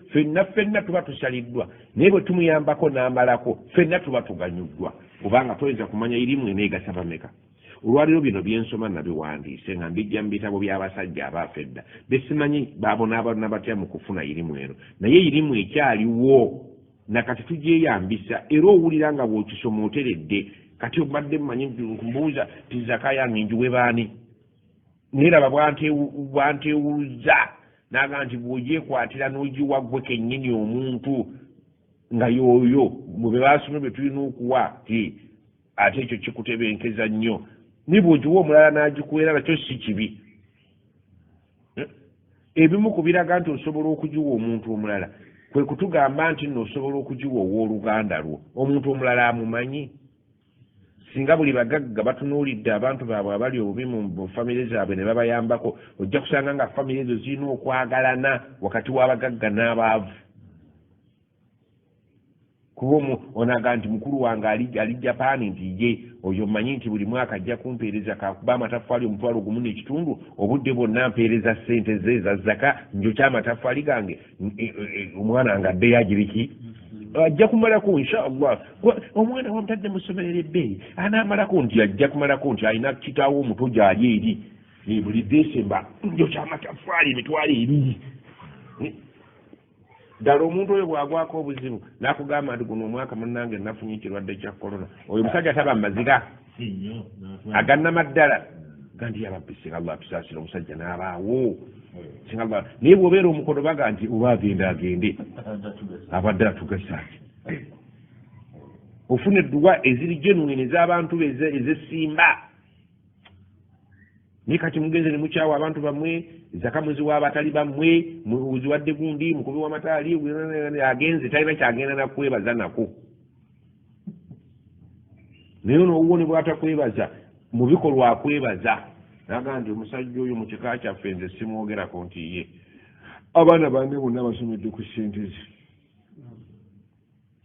Ffenna ffenna tuba tusaliddwa, naye bwe tumuyambako n'amalako ffenna tuba tuganyuddwa, kubanga toyinza kumanya irimu eneegasa bameka. Olwaleero bino byensoma nabiwandiise nga mbijja mu bitabo by'abasajja abaafa edda, besimanyi babonaabona batya mu kufuna irimu eno, naye irimu ekyaliwo nakati tugyeyambisa, era owulira nga bw'okisoma oteredde. Kati obadde mmanyi nti nkubuuza ti zaka yange njiwe baani, naye laba bwantewuluza n'agamba nti bw'ogyekwatira n'ogiwa ggwe kennyini omuntu nga y'oyo mu be baasomye bye tulina okuwa, ti ate ekyo kikutebenkeza nnyo, naye bw'ogiwa omulala n'agikuweera nakyo si kibi. Ebimu ku biraga nti osobola okugiwa omuntu omulala kwe kutugamba nti nno osobola okugiwa owooluganda lwo, omuntu omulala amumanyi. Singa buli bagagga batunuulidde abantu baabwe abali obubi mu famire zaabwe ne babayambako, ojja kusanga nga famire ezo zirina okwagalana wakati w'abagagga n'abaavu. Kuba onaga nti mukulu wange ali Japaani, nti ye oyo mmanyi nti buli mwaka ajja kumpeereza kakuba amataffaali 15,000, obudde bwonna mpeereza ssente ze eza zaka, njokya amataffaali gange, omwana nga addeyo agiriki ajja kumalako inshallah. Omwana wamutadde mu ssomero eryebbeeyi anaamalako, nti ajja kumalako, nti alina kitaawo omuto gy'ali eri, buli Desemba njokya amataffaali 20,000. Ddala omuntu oyo bw'agwako obuzibu n'akugamba nti guno omwaka munnange nafunye ekirwadde kya korona, oyo omusajja taba mumaziga agannamaddala ga nti yababbi, singa Allah atusaasira omusajja n'abaawo, singa Allah. Naye bw'obeera omukono baga nti oba agenda agende abadde atugasaaki, ofuna edduwa eziri genuine ez'abantu be ez'essimba. Naye kati mugenze ne mukyawa abantu bammwe, zaka muziwa abatali bammwe, muziwadde gundi mukubi w'amataali agenze talina kyagenda nakwebaza nako, naye onowuwo ne bwatakwebaza mu bikolwa akwebaza, naga nti omusajja oyo mu kika kyaffe nze simwogerako nti ye abaana bange bonna basomedde ku ssente ze,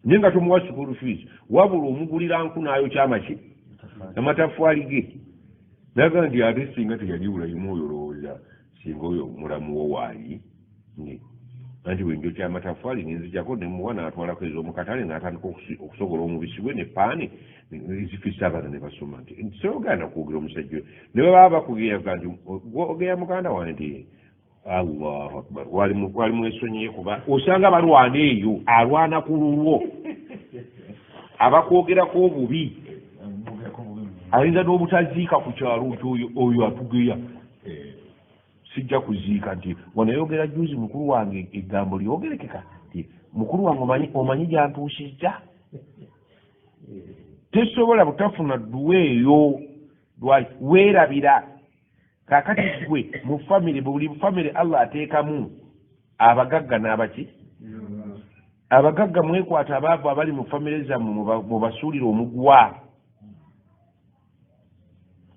naye nga tomuwa school fees, wabula omugulira nku n'ayokya amaki amataffaali ge, naga nti ate singa teyali bulayimu oyo olowooza singa oyo mulamu wo waali. Anti bwe njokya amataffaali nenzijako nemuwa n'atwalako ez'omukatale n'atandika okusogola omubisi gwe ne paani zifisa abaana ne basoma, nti sogaana kwogera omusajja oyo. Ne bwe baba bakugeyaga nti ogeya muganda wange nti Allahu akbar, wali mwesonyiye, kuba osanga balwana eyo alwana ku lulwo abakwogerako obubi, ayinza n'obutaziika ku kyalo nti oyo atugeya sijja kuziika, nti wanayogera juzi mukulu wange eggambo lyogerekeka nti mukulu wange omanyi gyantuusizza, tesobola butafuna dduwa eyo weerabira. Kaakati gwe mu famire, buli famire Allah ateekamu abagagga n'abaki abagagga, mwekwata abaavu abali mu famire zammwe mubasuulire omuguwa.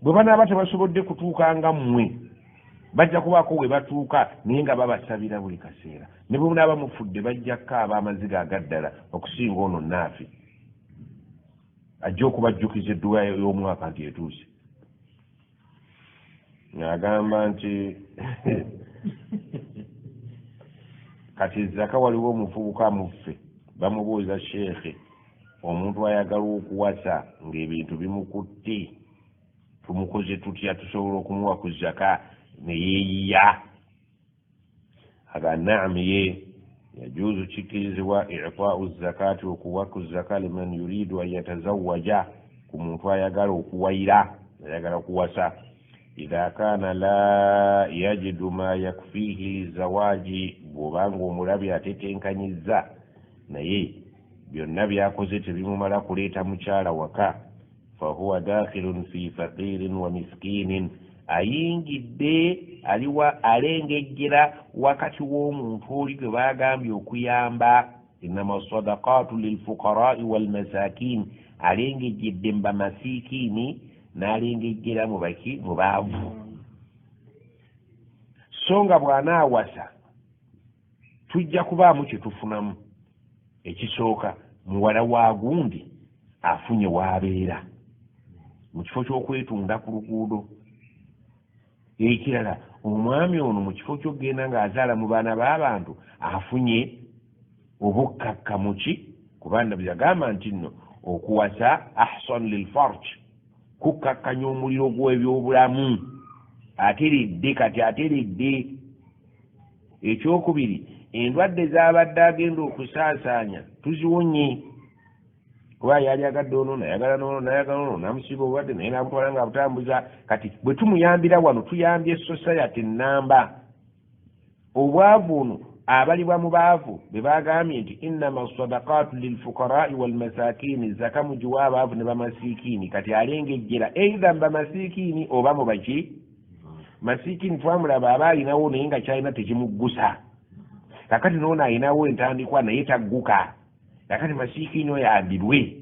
Bwe banaaba tebasobodde kutuuka nga mmwe, bajja kubaako we batuuka, naye nga babasabira buli kaseera, ne bwe munaaba mufudde bajja kukaaba amaziga agaddala okusinga ono naafi ajja okubajjukiza edduwa y'omwaka nti etuuse. Ng'agamba nti kati zaka, waliwo omuvubuka muffe bamubuuza, sheekhe, omuntu ayagala okuwasa ng'ebintu bimukutte tumukoze tutya, tusobola okumuwa ku zaka neyeeyiya? Aga naam, ye yajuuzu, kikkirizibwa itaau zakaati, okuwa ku zaka, liman yuridu an yatazawaja, ku muntu ayagala okuwayira, ayagala kuwasa, idha kaana la yajidu ma yakfiihi lizawaji, bw'obanga omulabi atetenkanyizza naye byonna byakoze tebimumala kuleeta mukyala waka, fahuwa dakhilun fi faqirin wa miskinin. Ayingidde aliwa alengejjera wakati w'omuntu oli gwe baagambye okuyamba. Innama sadaqatu lilfuqarai walmasakin, alengejjedde mu bamasikiini n'alengejjera mu baki mu baavu. So nga bw'anaawasa tujja kubaamu kye tufunamu. Ekisooka, muwala wa gundi afunye w'abeera mu kifo ky'okwetunda ku luguudo. Ekirala, omwami ono mu kifo ky'okugenda ng'azaala mu baana b'abantu afunye obukkakkamu ki, kubanga yagamba nti nno okuwasa ahsan lilfarj, kukkakkanya omuliro gw'ebyobulamu. Ateredde kati, ateredde. Ekyokubiri, endwadde z'abadde agenda okusaasaanya tuziwonye, kuba yali agadde ono nayagala n'ono nayagala ono n'amusiiga obulwadde naye n'abutwala ng'abutambuza. Kati bwe tumuyambira wano tuyambye society nnamba. Obwavu ono abalibwa mu baavu be bagambye nti innama sadaqatu lilfuqarai walmasakini, zaka mugiwa abaavu ne bamasikiini. Kati alengejjera eitha mu bamasikiini oba mu baki masikiini. Twamulaba aba alinawo naye nga kyalina tekimuggusa. Kakati n'ono alinawo entandikwa naye tagguka. Kakati masikiini oyo ambirwe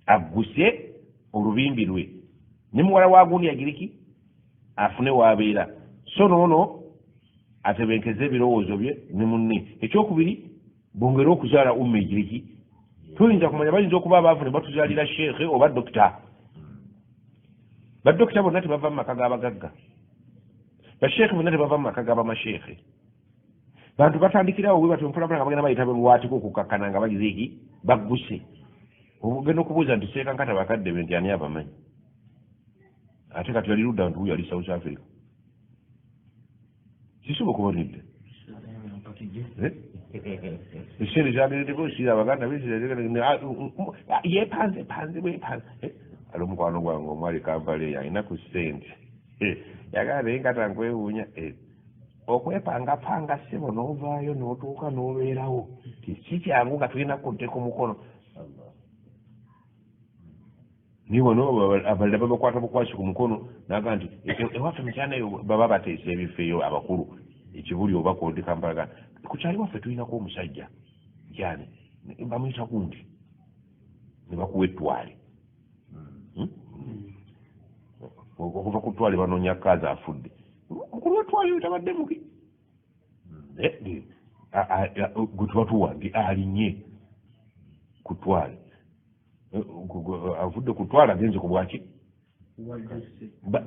agguse olubimbi lwe, ne muwala wa gundi agiriki afune w'abeera. So n'ono atebenkeze ebirowoozo bye ne munne. Ekyokubiri, bongere okuzaala umma egiriki. Tuyinza kumanya, bayinza okuba abaavu ne batuzaalira sheekhe oba dokita. Badokita bonna tebava mu maka g'abagagga, basheekhe bonna tebava mu maka g'abamasheekhe. Bantu batandikirawo bwe batyo mpolampola nga bagenda bayita lwatiko okukakkana nga bagize eki bagguse. Ogenda okubuuza nti seeka nkata bakadde be nti ani abamanyi, ate kati yali ludda nti wuyo ali South Africa. Sisobola okuba nedda esente zagendeko sira abaganda yepanze panze bwepanze. Ali omukwano gwange omwali Kampala eyo alina ku ssente, yagala naye nkata nkwewuunya okwepangapanga ssebo n'ovaayo n'otuuka n'obeerawo si kyangu nga tulina kudde ku mukono. Naye wano abalala babakwata bukwasi ku mukono naga nti ewaffe mukyana eyo baba bateesa ebifo eyo abakulu ekibuli oba kodi Kampala ku kyali waffe tulinako omusajja yani bamuyita gundi ne bakuwa ettwale okuva ku ttwale banoonya kaazi afudde mukulu w'ettwale oyo tabadde mubi gwe tuba tuwa nti alinye ku ttwale avudde ku ttwale agenze ku bwaki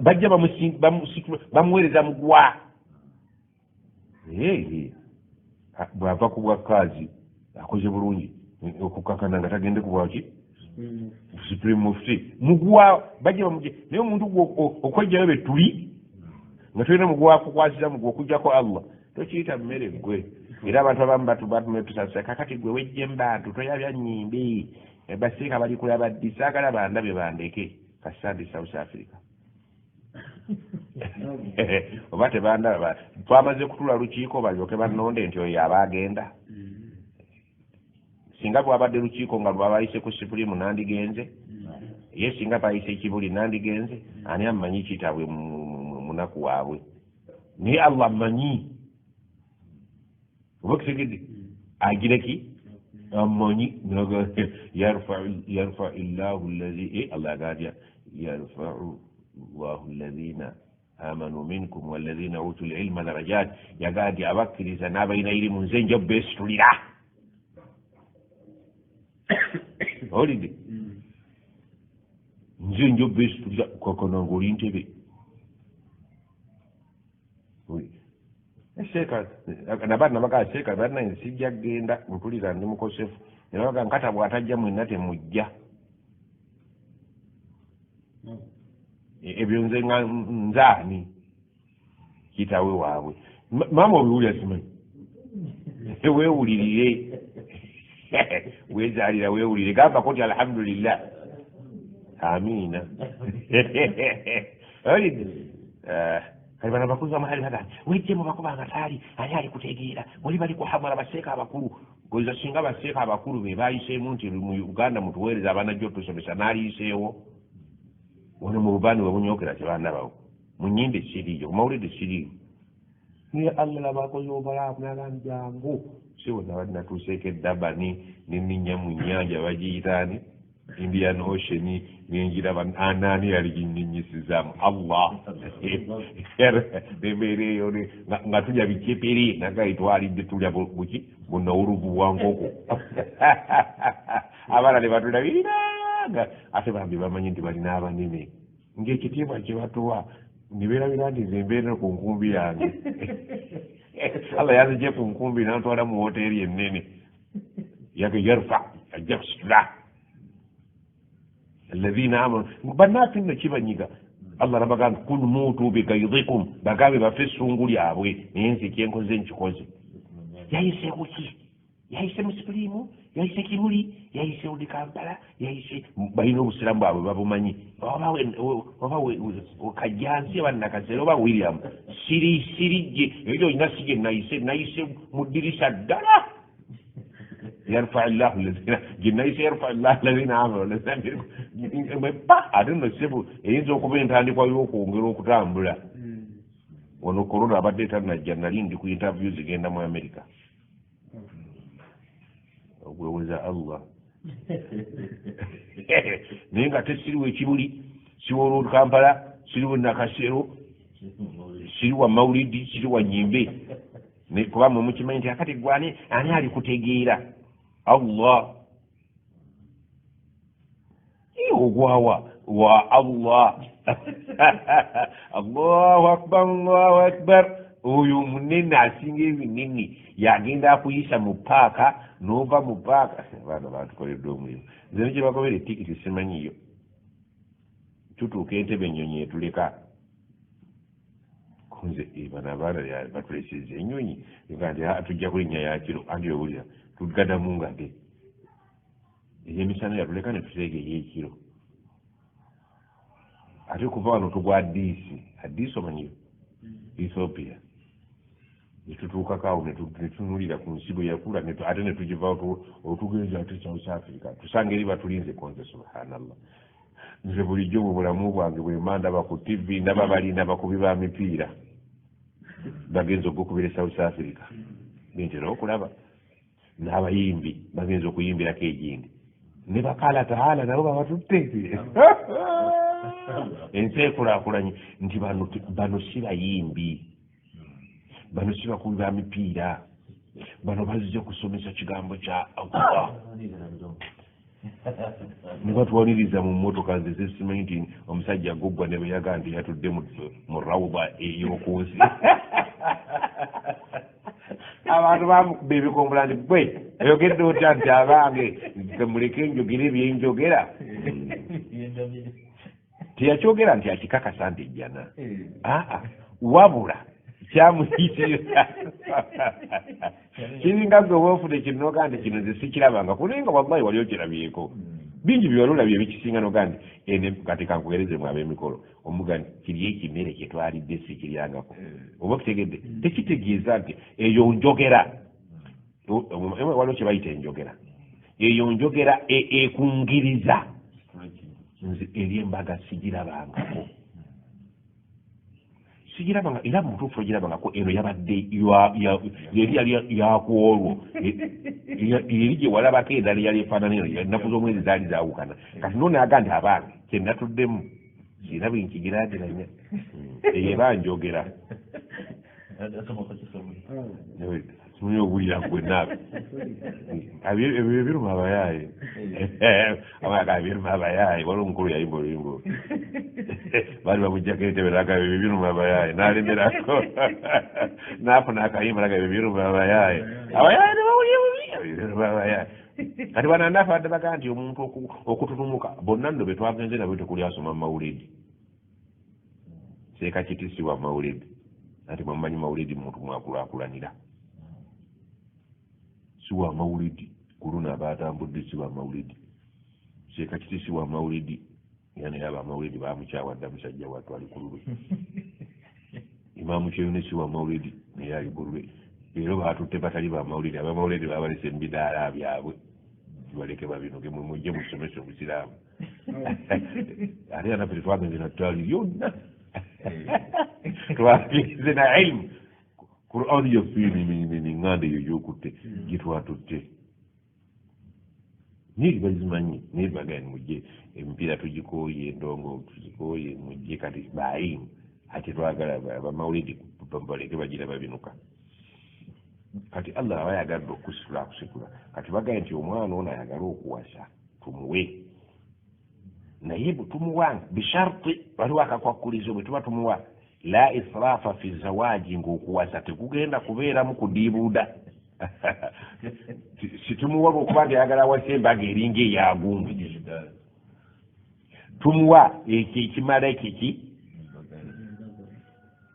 bajja bamuweereza mugwa. Bw'ava ku bwa kaazi akoze bulungi okukakana nga tagende ku bwaki Supreme Mufti mugwa bajja bamugye. Naye omuntu okwejjayo be tuli nga tulina mugwa kukwasiza mugwa okuggyako Allah tokiyita mmere ggwe. Era abantu abamu batumetusasa kakati gwe wejje mu bantu toyabya nnyimbi basiika bali kulaba ddi saagala bandabye bandeke kasita ndi South Africa oba tebandaba twamaze kutula lukiiko balyoke bannonde nti oyo aba agenda. Singa bwabadde lukiiko nga lwabayise ku Supreme nandigenze, ye singa bayise ekibuli nandigenze. Ani amanyi kitabwe munaku waabwe, naye Allah amanyi oba kitegedde agireki amanyi. Yarfau llahu allazi Allah agatya yarfau llahu allazina amanu minkum wallazina utul ilma darajat, yagaa nti abakkiriza n'abalina irimu nze nja beesitulira. Owulidde nze nja beesitulira kakana ng'oli ntebe. Seeka nabaana nabagaa seeka banange sijja kugenda mpulira ndi mukosefu ne babaga nkata bw'atajja mwenna temujja. Ebyo nze nga nzaani kitawe waabwe. Maama obiwulira simanyi weewulirire weezaalira weewulire gambako nti alhamdulillah amiina. Owulidde kati bano abakuzi bamahali bagamba wejje mu bakuba amataali ani ali kutegeera oli bali kuhamala baseeka abakulu goza singa baseeka abakulu be bayiseemu nti mu Uganda mutuweereza abanajja otusomesa n'aliyiseewo. Wano mu bubaani we bunyokera tebandabawo, mu nnyimbe siriiyo, ku mawulire siriiyo. Naye Allah laba akoze obalaavu n'agamba jangu. Sibo nabadde natuuseeko e Durban, ne nninnya mu nnyanja bagiyitaani Indian Ocean, nenjiraba anaani yali ginninnyisizaamu Allah. Nembeera eyo nga tulya bicepere nagaitwalidde tulya buki bunawuluvu bwa nkoko. Abaana ne batulabirira ate bambi bamanyi nti balina abanene ng'ekitiibwa kye batuwa ne beerabira nti nze mbeera ku nkumbi yange. Allah yanzigye ku nkumbi n'antwala mu woteeri ennene. Yage yarfa ajja kusitula alladhina amanu bannaffe nno kibanyiga. Allah nabagamba kul muutu bigaidikum, bagambe bafe essungu lyabwe, naye nze kyenkoze nkikoze. Yayise kuki? Yayise mu Supreme, yayise Kimuli, yayise Old Kampala, yayise balina obusiraamu bwabwe babumanyi. Oba Kajjansi oba Nakasero oba William sirijje ebyo olina si gye nayise, nayise mu ddirisa ddala. Yarfa llahu lazina gye nayise, yarfa llahu lazina amanu pa. Ate nno sebu eyinza okuba entandikwa y'okwongera okutambula. Wano korona abadde tannajja, nali ndi ku interview zigenda mu America. Ogweweza Allah naye nga tesiriwo ekibuli, siwo Old Kampala, siriwo Nakasero, siriwa Mawulidi, siriwa Nyimbe. Kuba mwe mukimanyi nti akati gwani ani alikutegeera Allah ogwawa wa Allah. Allahu akbar, Allahu akbar. Oyo munene asinga ebinene yagenda akuyisa mu paaka n'ova mu paaka. Abaana batukoledde omulimu. Nze nekye bakobera etikiti simanyiyo, tutuuka entebe ennyonyi etuleka nze bano abaana batuleseza ennyonyi nti tujja kulinnya yakiro anti owulira tugaddamu ngate eyemisana yatuleka ne tuteega ey'ekiro. Ate kuva wano tugwa Addisi, Addisi omanyiyo Ethiopia, netutuukako awo netunulira ku nsi bwe yakula, ate netugivaawo otugenza ate South Africa tusanga eri batulinze konze. Subhanallah, nze bulijjo mu bulamu bwange bwemba ndaba ku TV ndaba balina bakubi ba mipiira bagenza ogukubira South Africa, bintera okulaba n'abayimbi bagenza okuyimbirako egindi ne bakala taala nabo babatutte. Ensi ekulaakulanye nti bano si bayimbi, bano si bakubi ba mipiira, bano bazze kusomesa kigambo kya Allah. Ne batwaliriza mu mmotoka. Nze zesimanyi nti omusajja guggwa ne bwe yagaa nti yatudde mu rawuba ey'oku nsi, abantu bamukuba ebikombula nti gwe oyogedde otya nti abange muleke njogere byenjogera. Teyakyogera nti akikakasa nti ejjana, aa wabula kyamuyitirira kiringa gwe woofune kino noga nti kino nze sikirabanga kunaye nga wallahi wali okirabyeko bingi byewali olabye ebikisinga noga nti ene kati kankuweerezemu ab'emikolo omuga nti kiri ekimere kyetwalidde sikiryangako oba okitegedde. Tekitegeeza nti eyo njogera, waliwo kye bayita enjogera, eyo njogera ekungiriza. Nze eri embaga sigirabangako, sigirabanga era mutuufu ogirabangako. Eno yabadde eri yali yakwolwo eri gye walabako endala eyali efaanana eno, ennaku z'omwezi zaali zaawukana. Kati nonaaga nti abange kyenatuddemu sirina bwe nkigiraageranya, eyo eba njogera. Simanyi owulira gwe naawe ebyo ebiruma abayaaye abaga ebiruma abayaaye. Waliwo omukulu yayimba oluyimba baali bamugjako entebe naga ebyo ebiruma abayaaye, n'alemerako n'afuna akayimba naga ebyo ebiruma abayaaye, abayaaye ne bawulira bubi ebiruma abayaaye. Kati bano anafe badde bagaa nti omuntu okututumuka bonna nno be twagenze nabo tekuli asoma mawulidi seeka kiti si wa mawulidi anti mwamumanyi mawulidi muntu mwakulaakulanira si wa mawulidi ku luno abatambudde si wa mawulidi seeka kiti si wa mawulidi era naye abamawulidi bamukyawa dda musajja wattu ali ku lulwe. Imaamu Kyeyune si wa mawulidi naye ali ku lulwe. Leero batutte batali bamawulidi, abamawulidi babalese mu bidaala byabwe. Baleke babinuke, mwe mujje musomese obusiraamu. Ate anaffe tetwagenze na ttaali lyonna, twagenze na ilmu. Qur'ani yaffe neŋŋanda eyo gyokutte gitwatutte, naye bazimanyi. Naye bagamba mujje, emipiira tugikooye, endongo tuzikooye, mujje kati bailimu. Ate twagala bamawulidi, baleke bagira babinuka. Kati Allah aba ayagadde okusitula, akusitula. Kati bagambye nti omwana ono ayagala okuwasa, tumuwe, naye bwe tumuwa bisharti, waliwo akakwakkulizo. Bwe tuba tumuwa, la israfa fi zawaji, ng'okuwasa tekugenda kubeeramu kudiibuuda. Situmuwa lwokuba nti ayagala awasa embaga eringa eyagundi. Tumuwa ekyo ekimala kiki.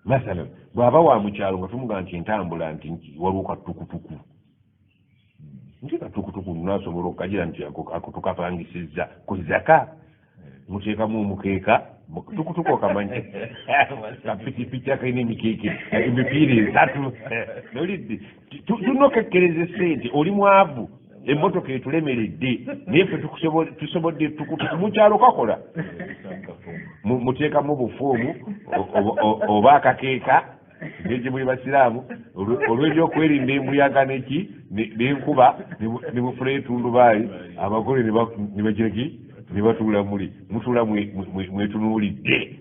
Mathalan, bw'aba wa mukyalo, nga tumugamba nti entambula, nti waliwo katukutuku, nti katukutuku nasobola okukagira nti ako tukapangisizza ku zaka, muteekamu omukeeka. Tukutuku okamanyi, kapikipiki akalina emikeeke emipiira esatu. Nolidde tunokekkereza esente, oli mwavu, emmotoka etulemeredde, naye ffe tusobodde tukutuku mukyalo kakola. Muteekamu obufuumu oba akakeeka ngeri muli basiraamu, olw'ebyokwerinda embuyaga neki n'enkuba, ne mufuna etundubaali, abagole ne bagiraki ne batuula. Muli mutuula mwetunuulidde,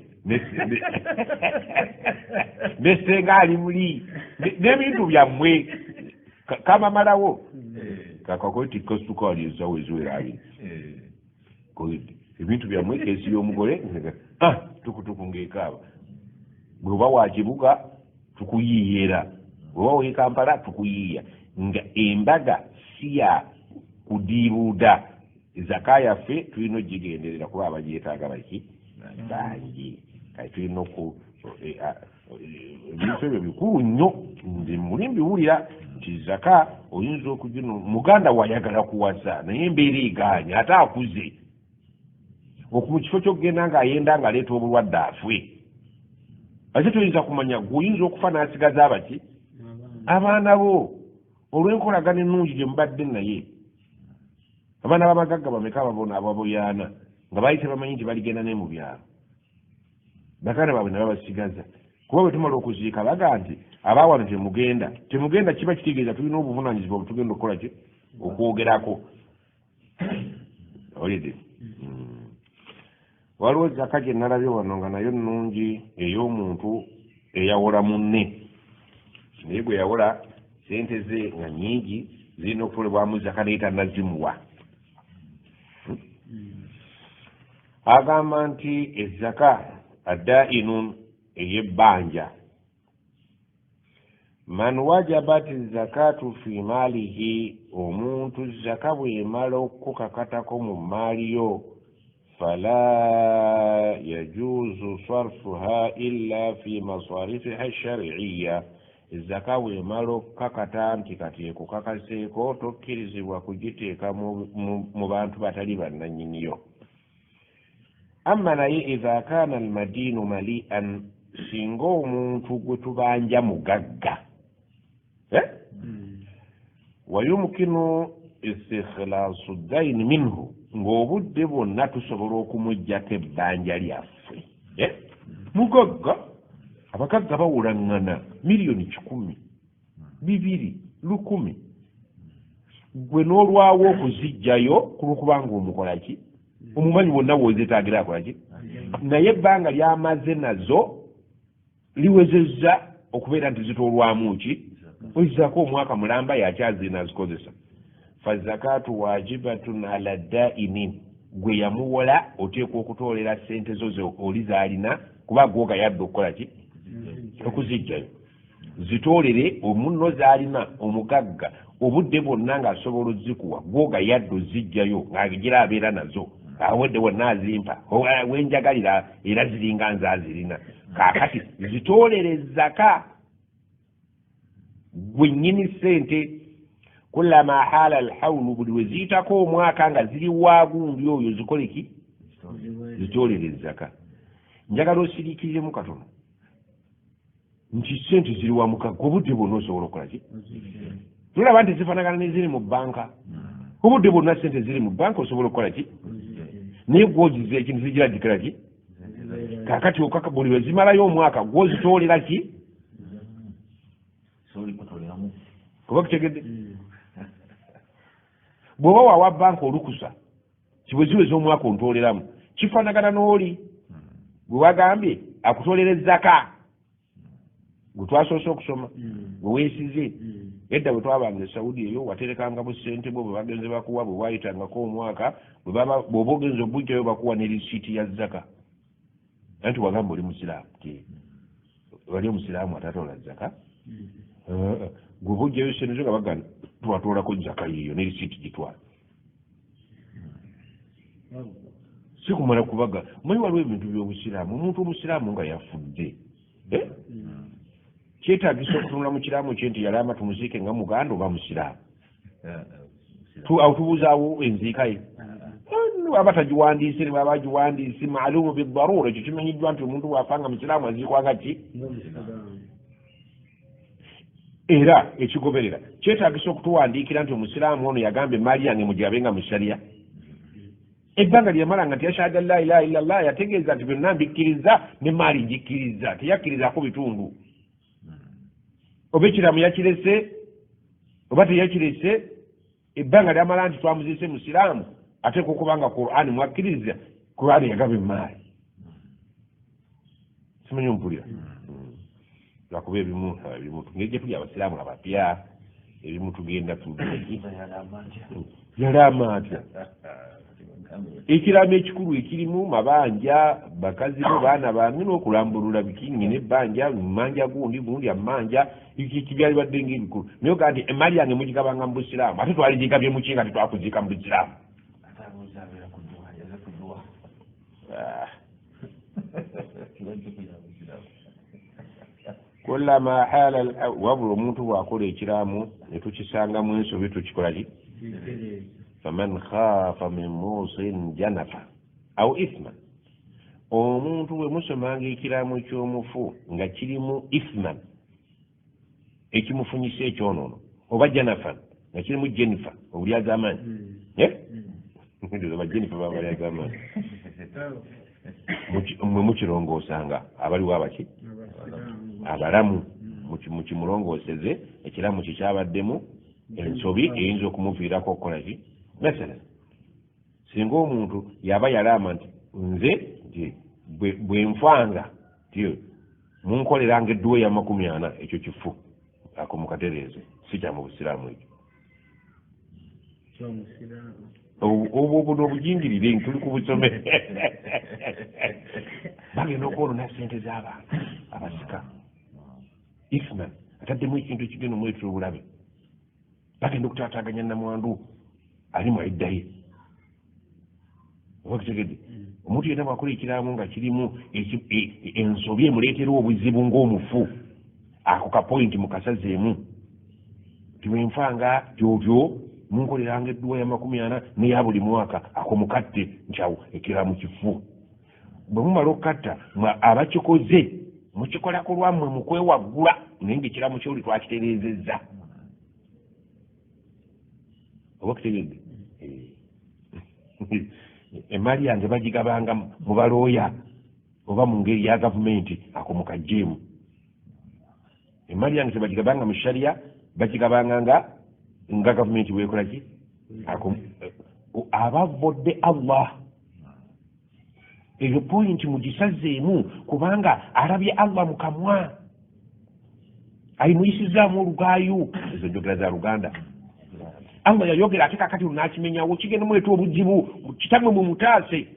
ne ssenga ali muli n'ebintu byammwe kamamalawo kakakwetikka sukaali ensawo eziwera 20. Ebintu byammwe, keesi y'omugole, tukutuku ng'ekaaba. Bw'oba wa kibuga tukuyiiya, bw'oba w'e Kampala tukuyiiya, nga embaga si ya kudiibuuda. Zaka yaffe tulina ogigenderera kuba abagyetaaga baki bangi. Kati tulina oku ebintu ebyo bikulu nnyo. Nze muli mbiwulira nti zaka oyinza okugino, muganda wayagala kuwasa naye embeera egaanye, ate akuze, mu kifo kyokugenda ng'ayenda ng'aleeta obulwadde afwe, ate toyinza kumanya gwe oyinza okufa n'asigaza abaki abaana bo olw'enkolagana ennungi gye mubadde naye. Abaana b'abagagga bameka ababona ababoyaana nga baali tebamanyi nti baligenda ne mu byalo, baganda baabwe ne babasigaza? Kuba bwe tumala okuziika baga nti abaawano temugenda, temugenda, kiba kitegeeza tulina obuvunaanyizibwa bwe tugenda okukola ki, okwogerako. Olidde waliwo zaka gye nalabye wano nga nayo nnungi, ey'omuntu eyawola munne, naye gwe yawola sente ze nga nnyingi, zirina okukolebwamu zaka naye tannazimuwa. Agamba nti ezaka addainun, ey'ebbanja, man wajabat zakatu fi maalihi, omuntu zaka bw'emala okukakatako mu maali yo, fala yajuzu sarfuha illa fi masarifiha shariiya. Zaka bw'emala okukakata nti kati ekukakaseeko, tokkirizibwa kugiteeka mu bantu batali bannannyiniyo. Amma naye idha kana almadinu malian, singa omuntu gwe tubanja mugagga, eh? Wayumkinu istikhlaasu daini minhu, ng'obudde bwonna tusobola okumugjako ebbanja lyaffe, eh? Mugagga, abagagga bawulaŋŋana miliyoni 100, 200, 1000, gwe n'olwawo okuzijjayo kulwokubanga omukola ki, omumanyi, wonna wozeetaagira akola ki, naye ebbanga lyamaze nazo liwezezza okubeera nti zitoolwamu ki, oyizaako omwaka mulamba yakyazina azikozesa, fazakatu wajibatun ala dainin, gwe yamuwola oteekwa okutoolera sente zo ze oli zaalina, kuba gwoga yadde okukola ki, okuzijjayo. Zitoolere omunno zaalina omugagga, obudde bwonna ng'asobola ozikuwa, gwoga yadde ozijjayo ng'agira abeera nazo, awedde wonna azimpa wenjagalira, era ziringa nze azirina. Kaakati zitoolere zaka gwe nnyini ssente. Kullama haala alhawlu, buli lwe ziyitako omwaka nga ziri waagundi oyo, zikole ki? Zitoolere zaka. Njagala osiriikiriremu katono nti sente ziri wa mugagga, obudde bwonna osobola okukola ki. Tulaba nti zifaanagana neziri mu banka. Obudde bwonna sente ziri mu banka osobola okukola ki? Naye gwoziza ekintu zigira gikola ki? Kaakati okaka buli lwe zimalayo omwaka gwozitoolera ki? Kuba kutegedde? Bw'oba wawa banka olukusa kibwe ziweza omwaka ontooleramu, kifaanagana n'oli gwe wagambye akutoolera ezzaka gwe twasoose okusoma gwe weesize edda bwe twabanga e Saudi eyo waterekanga bu ssente bwo bwe bagenze bakuwa bwe waayitangako omwaka bw'oba ogenze obujjayo bakuwa ne risiiti ya zaka. Anti wagamba oli musiraamu ti wali omusiraamu atatoola zaka gwe bujjayo ssente zo nga bagamba twatoolako zaka yiyo ne risiiti gitwala. Si kumala kubaga manyi waliwo ebintu by'obusiraamu omuntu omusiraamu nga yafudde kyetaagisa okutunula mu kiraamo kye nti yalaama tumuziike nga muganda oba musiraamu. Awo tubuuzaawo enziika ye aba tagiwandiise ne bwaba agiwandiise maalumu bidarura ekyo kimanyiddwa nti omuntu bw'afa nga musiraamu aziikwa nga ki? Era ekigoberera kyetaagisa okutuwandiikira nti omusiraamu ono yagamba emaali yange mugigabe nga mu sharia. Ebbanga lye yamalanga nti ashhadu an la ilaha illa Allah yategeeza nti byonna mbikkiriza n'emaali ngikkiriza, teyakkirizaako bitundu. Oba ekiramu yakirese oba teyakirese, ebbanga lyamala nti twamuziise musiraamu ateekwa okuba nga Qur'ani mwakkiriza, Qur'ani yagaba emaali. Simanyi ompulira? Lwakuba ebimu ngeri gye tuli abasiraamu abapya ebimu tugenda yalaama atya ekiraamo ekikulu ekirimu mabanja bakazi bo baana bange n'okulambulula biki nyina ebbanja manja gundi gundi amanja byali badde ng'ebikulu naye ogaa nti emaali yange mugigabanga mu busiraamu ate twaligigabye muki nga tetwakuziika mu busiraamu. Kullama hala wabula omuntu bw'akola ekiraamo ne tukisangamu ensobi tukikola ki? Faman khafa min musin janafa au ithman. Omuntu bwe musomanga ekiraamo ky'omufu nga kirimu ithman ekimufunyisa ekyonoono oba janafan nga kirimu jenifa obulyazaamaanyi ba jenifa babalyazaamaanyi mwe mukirongoosanga abaliwo abaki abalamu mukimulongooseze ekiramu kikyabaddemu ensobi eyinza okumuviirako okukola ki? Mathalan singa omuntu yaba yalaama nti nze nti bwe nfanga ti munkoleranga edduwa eya 40 ekyo kifu ako mukatereeze si kya mu busiraamu ekyo. Obwo buno obujingirire tuli ku busome bagenda okwonona ssente z'abantu abasika ithman ataddemu ekintu ekigenda omuleetera obulabe bagenda okutaataaganya namwandu ali mu iddaye oba kitegedde. Omuntu yenna bw'akola ekiraamo nga kirimu ensobi emuleetera obuzibu ng'omufu ako ka pointi mukasazeemu nti bwenfanga tyotyo munkoleranga edduwa ya 40 n'eya buli mwaka ako mukatte nti awo ekiraamo kifu. Bwe mumala okukatta abakikoze mukikola ku lwammwe mukwewaggula naye ng'ekiraamo kyoli twakitereezezza oba kitegedde. Emaali yange bagigabanga mu balooya oba mu ngeri ya gavumenti ako mukajjeemu. Emaali yange tebagigabanga mu sharia bagigabanga nga gavumenti bwekola ki ako abavodde Allah. Eyo pointi mugisazeemu kubanga alabye Allah mu kamwa alimuyisizaamu olugaayu ezo njogera za Luganda. Allah yayogera ate kakati lunakimenyawo kigenda muleeta obuzibu kitammwe mumutaase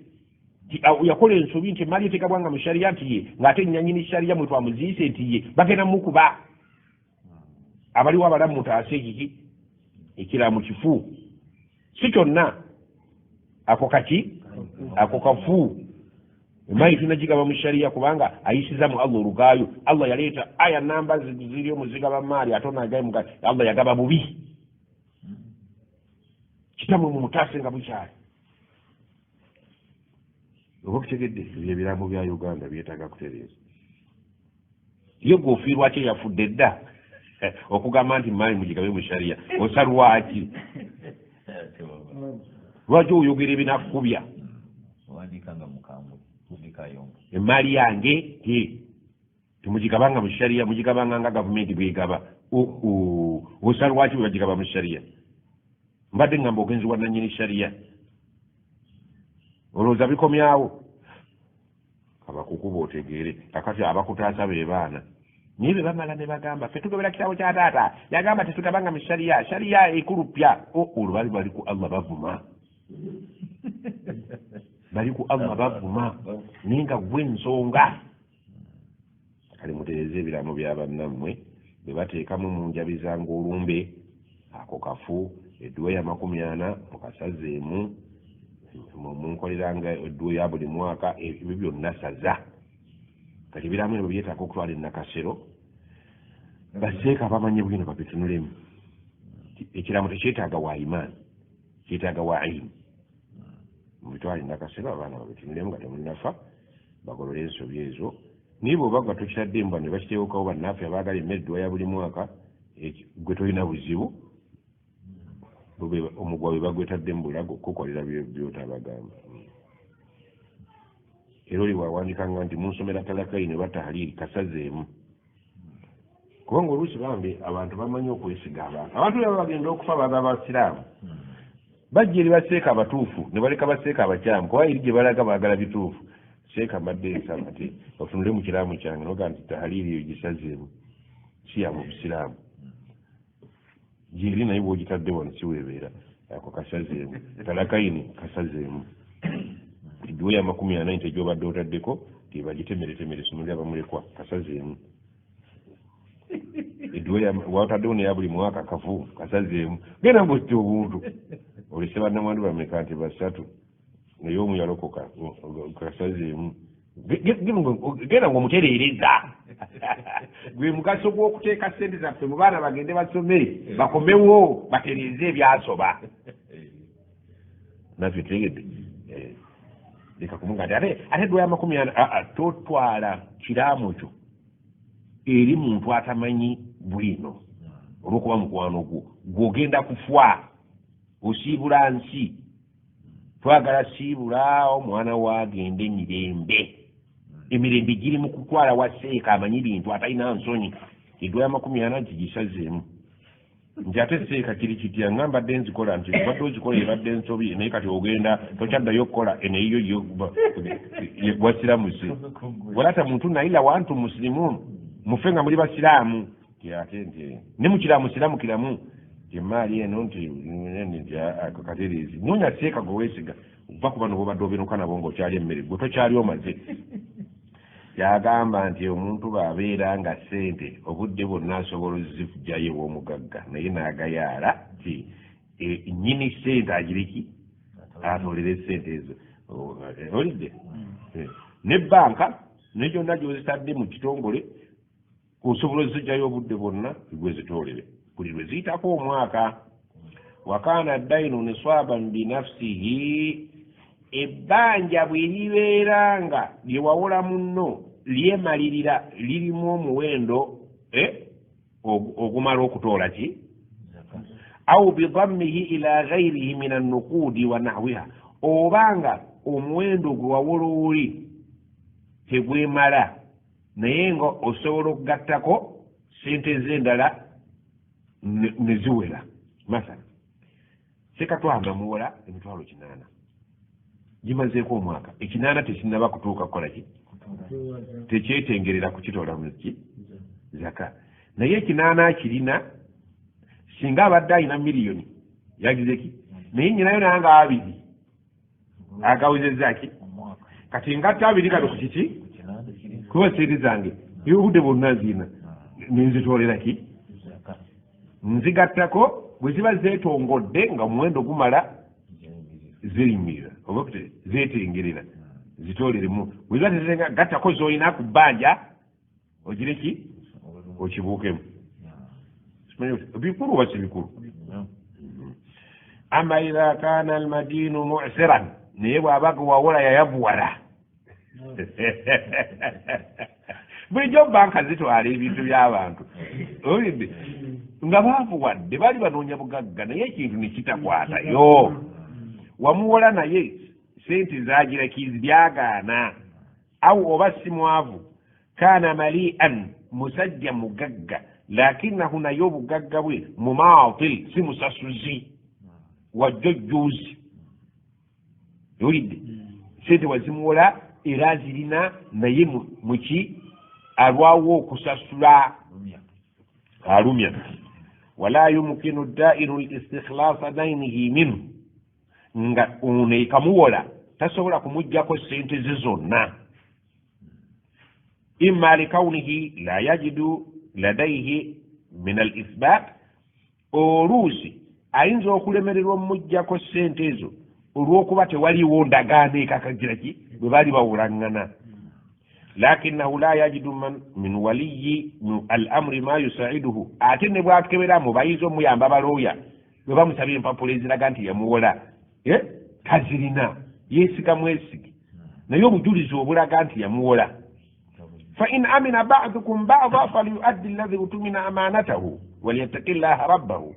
yakola ensobi nti emaali etegabwanga mu sharia nti ye ng'ate nnyanyini sharia mwe twamuziise nti ye bagenda mukuba abaliwo abalamu mutaase ekiki ekiramu kifu si kyonna ako kaki ako kafu. Emaali tunagigaba mu sharia kubanga ayisiza mu Allah olugaayo. Allah yaleeta aya namba ziri omuzigaba maali ate onagaye Allah yagaba bubi kitammwe mumutaase nga bukyali. Oba kutegedde ebyo ebiraamo bya Uganda byetaaga kutereeza. Ye gwe ofiirwa ki eyafudde dda okugamba nti maali mugigabe mu sharia osalwaki? Lwaki oyogera ebinakkubya? Emaali yange temugigabanga mu shariya, mugigabanga nga gavumenti bwegaba. Osa lwaki bwe bagigaba mu shariya? Mbadde ngamba ogenzi wa nannyini shariya, olowooza bikomyawo? Abakukuba otegeere. Kakati abakutaasa be baana, naye bwe bamala ne bagamba ffe tugobera kitabo kya taata, yagamba tetugabanga mu shariya, shariya ekulupya. Olwo bali bali ku Allah bavuma, bali ku Allah bavuma, naye nga gwe ensonga. Kale mutereeze ebiraamo bya bannammwe bwe bateekamu munjabizanga olumbe ako kafu, edduwa ya 40 mukasazeemu, munkoleranga edduwa ya buli mwaka, ebyo byonna saza. Kati ebiraamo ebyo byetaaga okutwala ennakasero, baseeka abamanyi bwino babitunulemu. Ekiraamo tekyetaaga wa imaani, kyetaaga wa ilmu. Mubitwale ennakasero, abaana babitunulemu nga temunnafa, bagolole ensobi ezo. Naye bw'oba nga tokitadde mbwa ne bakiteekawo bannaffe abaagala emmere edduwa ya buli mwaka, gwe tolina buzibu, omugwa bwe bagwetadde mu bulago kukolera by'otabagamba. Era oli bw'awandikanga nti munsomera talakaini oba tahaliri, kasazeemu. Kubanga oluusi bambi abantu bamanyi okwesiga abantu. Abantu baba bagenda okufa baba basiraamu, bajja eri baseeka abatuufu ne baleka baseeka abakyamu, kuba eri gye balaga baagala bituufu. Seeka mbadde nsaba nti otunule mu kiraamu kyange noga nti tahaliri eyo gisazeemu, si ya mu busiraamu gyeri, naye bw'ogitadde wano si weebeera. Ako kasazeemu. Talakaini kasazeemu. Edduwa ya 40 nti egyobadde otaddeko tebagitemeretemere, somero lyabamulekwa, kasazeemu. Edduwa wataddewo neya buli mwaka kafu, kasazeemu. Genda ng'otta obuntu olese bannamwandu bameka nti basatu, naye omu yalokoka, kasazeemu. Genda ng'omutereereza. Gwe mugaso gw'okuteeka ssente zaffe mu baana bagende basome, bakomewo batereeze ebyasoba. Naffe tutegedde leka kumuga nti ate edduwa ya 40. Aa, totwala kiraamo kyo eri muntu atamanyi bwino olw'okuba mukwano gwo, gw'ogenda kufa osiibula nsi. Twagala siibula omwana waagende mirembe. Emirembe giri mu kutwala wa seeka amanyi bintu, atalina nsonyi. Edduwa ya 40 gigisazeemu nti ate seeka kiri kitya nga mbadde nzikola nti obadde ozikola ebadde nsobi, naye kati ogenda tokyaddayo okukola eno eyiyo wasiramuse. Wala tamutunna illa wa antum muslimun, mufe nga muli basiraamu. Ate nti ne mukiramu siramukiramu emaali eno nti katereezi. Noonya seeka gwe weesiga, va ku bano bobadde obenuka nabo ng'okyali emmere, gwe tokyali omaze. Yagamba nti omuntu bw'abeera nga ssente obudde bwonna asobola ozivugyayo ew'omugagga, naye n'agayaala nti nnyini ssente agiriki atoolere ssente ezo. Olidde ne banka ne gyonna gy'ozitadde mu kitongole osobola ozijjayo obudde bwonna, gwe zitoolere buli lwe ziyitako omwaka. Wakaana dainu niswaban binafsihi, ebbanja bwe libeera nga lye wawola munno lyemalirira, lirimu omuwendo ogumala okutoola ki, au bidammihi ila ghairihi min annuquudi wa nahwiha, oba nga omuwendo gwe wawola oli tegwemala, naye nga osobola okugattako sente z'endala ne ziwera. Mathala sekatwanga muwola 800,000, gimazeeko omwaka, 800 tekinnaba kutuuka kukola ki, tekyetengerera kukitoola mu ki zaka, naye 800 akirina. Singa abadde alina miliyoni yagize ki, naye nyinayo nanga abiri agawezezza ki, kati ngatta abiri kano ku kiki, kuba sente zange obudde bwonna nzirina nenzitoolera ki, nzigattako bwe ziba zeetongodde nga omuwendo gumala zeeyimirira oba zeetengerera zitooleremu, bwe ziba tezenga gattako z'olina ku bbanja ogire ki okibuukemu. Bikulu oba si bikulu? Ama idha kana almadinu mu'siran, naye bw'aba gewawola yayavuwala. Bulijjo banka zitwala ebintu by'abantu, owulidde nga baavuwadde, baali banoonya bugagga, naye ekintu ne kitakwatayo. Wamuwola naye sente zagira kizi byagaana. Au oba si mwavu, kaana malian, musajja mugagga, lakinahu naye obugagga bwe mumaatil, si musasuzi, wajjojjuuzi. Owulidde? Sente wazimuwola era azirina naye muki alwawo okusasula, alumya. Wala yumkinu dairu listikhlasa dainihi minhu, nga ono ekamuwola tasobola kumuggyako sente ze zonna. Imma likaunihi la yajidu ladaihi min al ithbat, oluusi ayinza okulemererwa omuggyako sente ezo olw'okuba tewaliwo ndagaano ekakagira ki bwe baali bawulaŋŋana. Lakinahu la yajidu min waliyi al amri ma yusaiduhu, ate ne bwakeberamu bayinza omuyamba balooya bwe bamusabye empapula eziraga nti yamuwola, tazirina, yeesiga mwesige, naye obujulizi obulaga nti yamuwola. Fa in amina ba'dukum ba'da falyuaddi alladhi utumina amanatahu walyattaqi llaha rabbahu.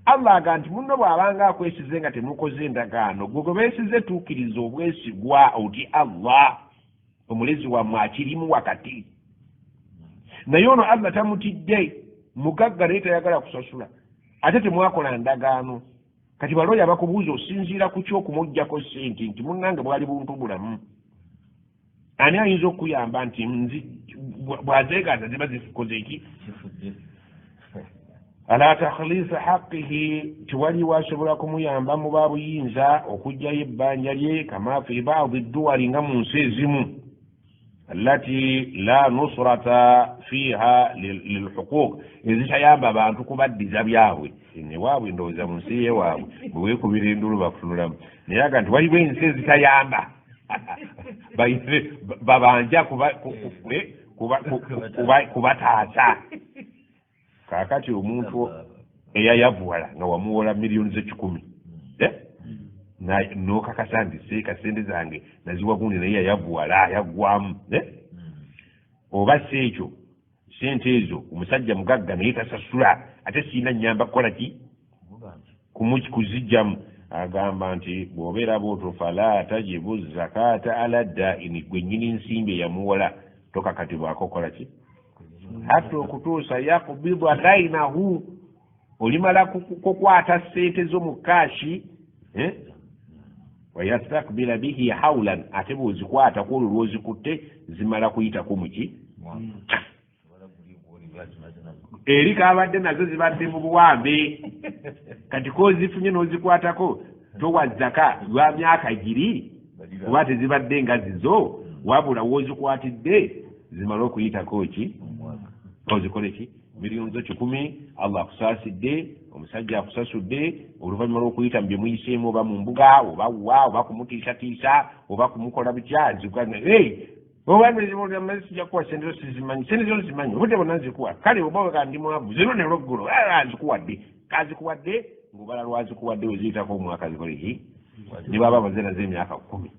Allah aga nti munno bw'abanga akwesize nga temukoze endagaano, gwe gwe beesize tuukiriza obwesigwa oti Allah omulezi wammwe akirimu wakati. Naye ono Allah tamutidde, mugagga naye tayagala kusasula, ate temwakola ndagaano. Kati balooya bakubuuza osinziira ku ki okumuggyako ssente nti munnange bwali buntu bulamu. Ani ayinza okuyamba nti bw'azeegaza ziba zikoze ki? Ala takhlisa haqqihi, tewaliwo asobola kumuyamba mu babuyinza okuggyayo ebbanja lye, kama fi baadi dduwali, nga mu nsi ezimu, allati la nusrata fiha lilhuquq, ezitayamba bantu kubaddiza byabwe. Ewaabwe ndowooza mu nsi yewaabwe bwe weekubira endulu bakutunulamu, naye aga nti waliwo ensi ezitayamba babanja kubataasa. Kaakati omuntu eyayavuwala nga wamuwola miliyoni ze1,000, n'okakasa nti seeka sente zange naziwa gundi, naye yayavuwala yaggwamu, oba si ekyo sente ezo omusajja mugagga naye tasasula, ate siina nnyamba kukola ki kuzijjamu. Agamba nti bw'obeera bw'otyo fala tajibu zakata ala daini, gwe nnyini nsimbi eyamuwola tokakatibwako kukola ki hatta okutuusa yakubidwa dainahu, olimala kukwata ssente zo mu kaashi, wayastakbila bihi haulan, ate bw'ozikwata kwolwo lw'ozikutte zimala kuyitako muki eri kabadde nazo zibadde mu buwambe. Kati kozifunye n'ozikwatako towa zaka lwa myaka giri kuba tezibadde nga zizo, wabula w'ozikwatidde zimala okuyitako ki ozikole ki miliyoni zo 1,000. Allah akusaasidde, omusajja akusasudde oluvannyuma lw'okuyita mu bye muyiseemu, oba mu mbuga oba wa oba kumutiisatiisa oba kumukola butya, oba sijja kuwa sente zo sizimanyi, sente zo nzimanyi, obudde bwonna nzikuwa, kale oba weka ndi mwavu zino ne lweggulo nzikuwadde, kazikuwadde ng'obala lwazikuwadde weziyitako omwaka zikole ki ne baba baze nazo emyaka 10.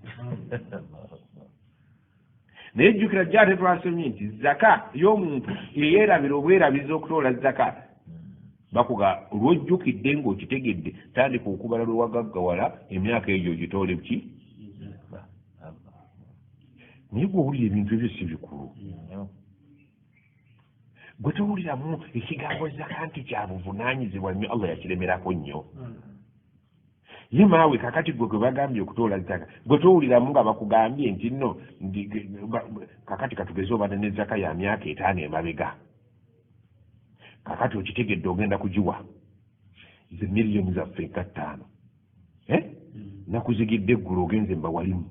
Naye jjukira jja ate twasomye nti zaka y'omuntu eyeerabira obwerabiza okutoola zaka, bakuga lw'ojjukidde ng'okitegedde tandika okubala lwe wagaggawala emyaka egyo ogitoole ki. Naye gwe owulira ebintu ebyo si bikulu, gwe towuliramu ekigambo zaka nti kya buvunaanyizibwa nnyo, Allah yakiremerako nnyo. Ye maawe kakati gwe gwe bagambye okutoola zaka, gwe towuliramu nga bakugambye nti nno kakati katugeze obadde ne zaka ya myaka 5 emabega, kakati okitegedde ogenda kugiwa ze miliyoni zaffe nga 5, nakuzigidde eggulo ogenze mbawalimu.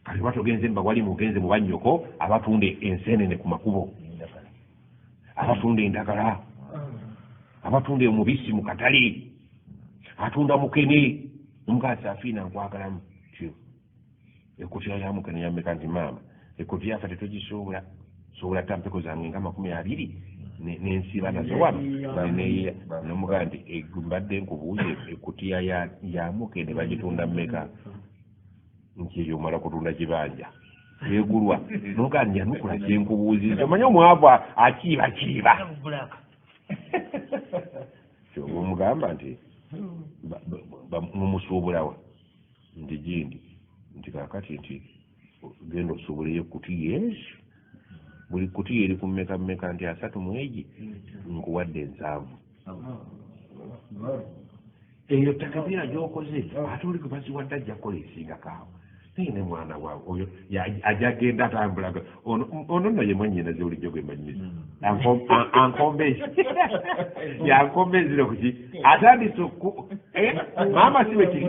Kale oba togenze mbawalimu, ogenze mu bannyoko abatunda enseenene ku makubo, abatunda endagala, abatunda omubisi mu katale, atunda mukene. Omukazi afiina nkwagalamu tyo ekutya ya mukene yammeka nti maama ekutya yaffe tetugisobola, sobola tampeko zange nga 20 nensiba nazo wano neneeyiya. Nomugaa nti mbadde nkubuuze ekutya ya mukene bagitunda mmeka? Nti eyo omala kutunda kibanja egulwa. Nogaa nti yanukula kyenkubuuzizza, omanye omwavu akiibakiiba. Kyova omugamba nti Mumusuubulawa nti gindi nti kaakati nti genda osuubuleyo kutiya ezo, buli kutiya eri ku mmeka mmeka, nti 30 mu egi nkuwadde 70. Eyo takabira gy'okoze ate oli gwe baziwadde ajja kukola esingako awo. Naye ne mwana waawe oyo ajja agenda atambulaga ono nno ye mwannyinaze bulijjo gwe mbanyumiza ankombe yankombe eziro kuki atandise maama si bwe kiri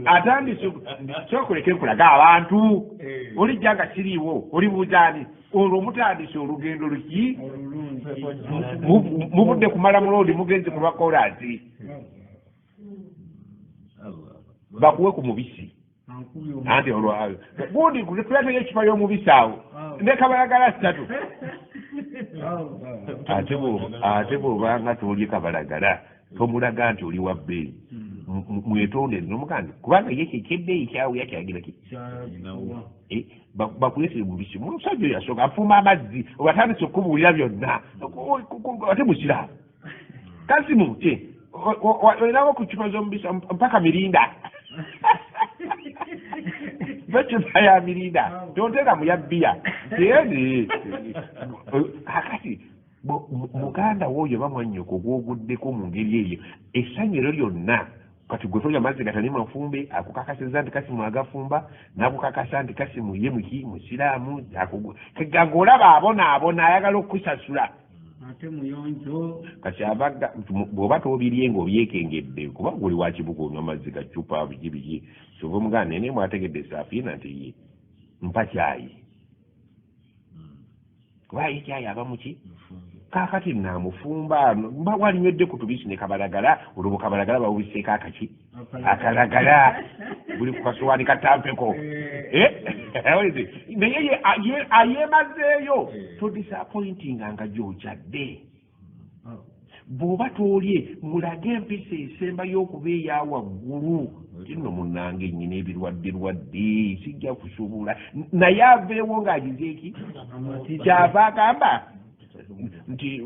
atandise kyokuleka enkulaga abantu olijja nga kiriiwo olibuuza ani olwo mutandise olugendo luki muvudde kumala muloodi mugenze ku lwa koolaasi bakuwe ku mubisi anti olwo gundi tuleeteyo ekifa y'omubisi awo ne kabalagala 3. Ate bw'obanga tolye kabalagala tomulaga nti oli wa bbeeyi, mwetonde nomuganda kubanga ye ekyebbeeyi kyawe yakyagira ki bakuleetere mubisi. Omusajja oyo asooka afumba amazzi obatandise okubuulira byonna ate musiraamu kasimu ki olinawo ku cupa z'omubisi mpaka mirinda ecupa ya mirinda tonteeka mu ya bbiya. Kakati muganda w'oyo bamwannyoko gw'oguddeko mu ngeri eyo essanyu eryo lyonna kati gwe tolya mazzi gatali mafumbe akukakasizza nti Kasimu agafumba n'akukakasa nti Kasimu ye muki musiraamu keganga olaba abonaabona ayagala okukusasula ate muyonjo. Kati abaga bw'oba toobirye ng'obyekengedde kuba guli wa kibuga onywa amazzi ga ccupa biki biki kyova omuganda naye mwategedde saafiina nti ye mpa kyayi kuba ye kyayi aba muki kaakati naamufumba mba walinywedde ku tubisi ne kabalagala olwo bukabalagala babubiseeko akaki akalagala buli ku kasowaani katampeko naye ayeemazeeyo todisappointinga nga gy'okyadde. Bw'oba toolye mulage empisa esembayo okuba eya waggulu nti nno munnange nnyina ebirwadde lwadde sijja kusobola naye aveewo ng'agize eki kyava agamba nti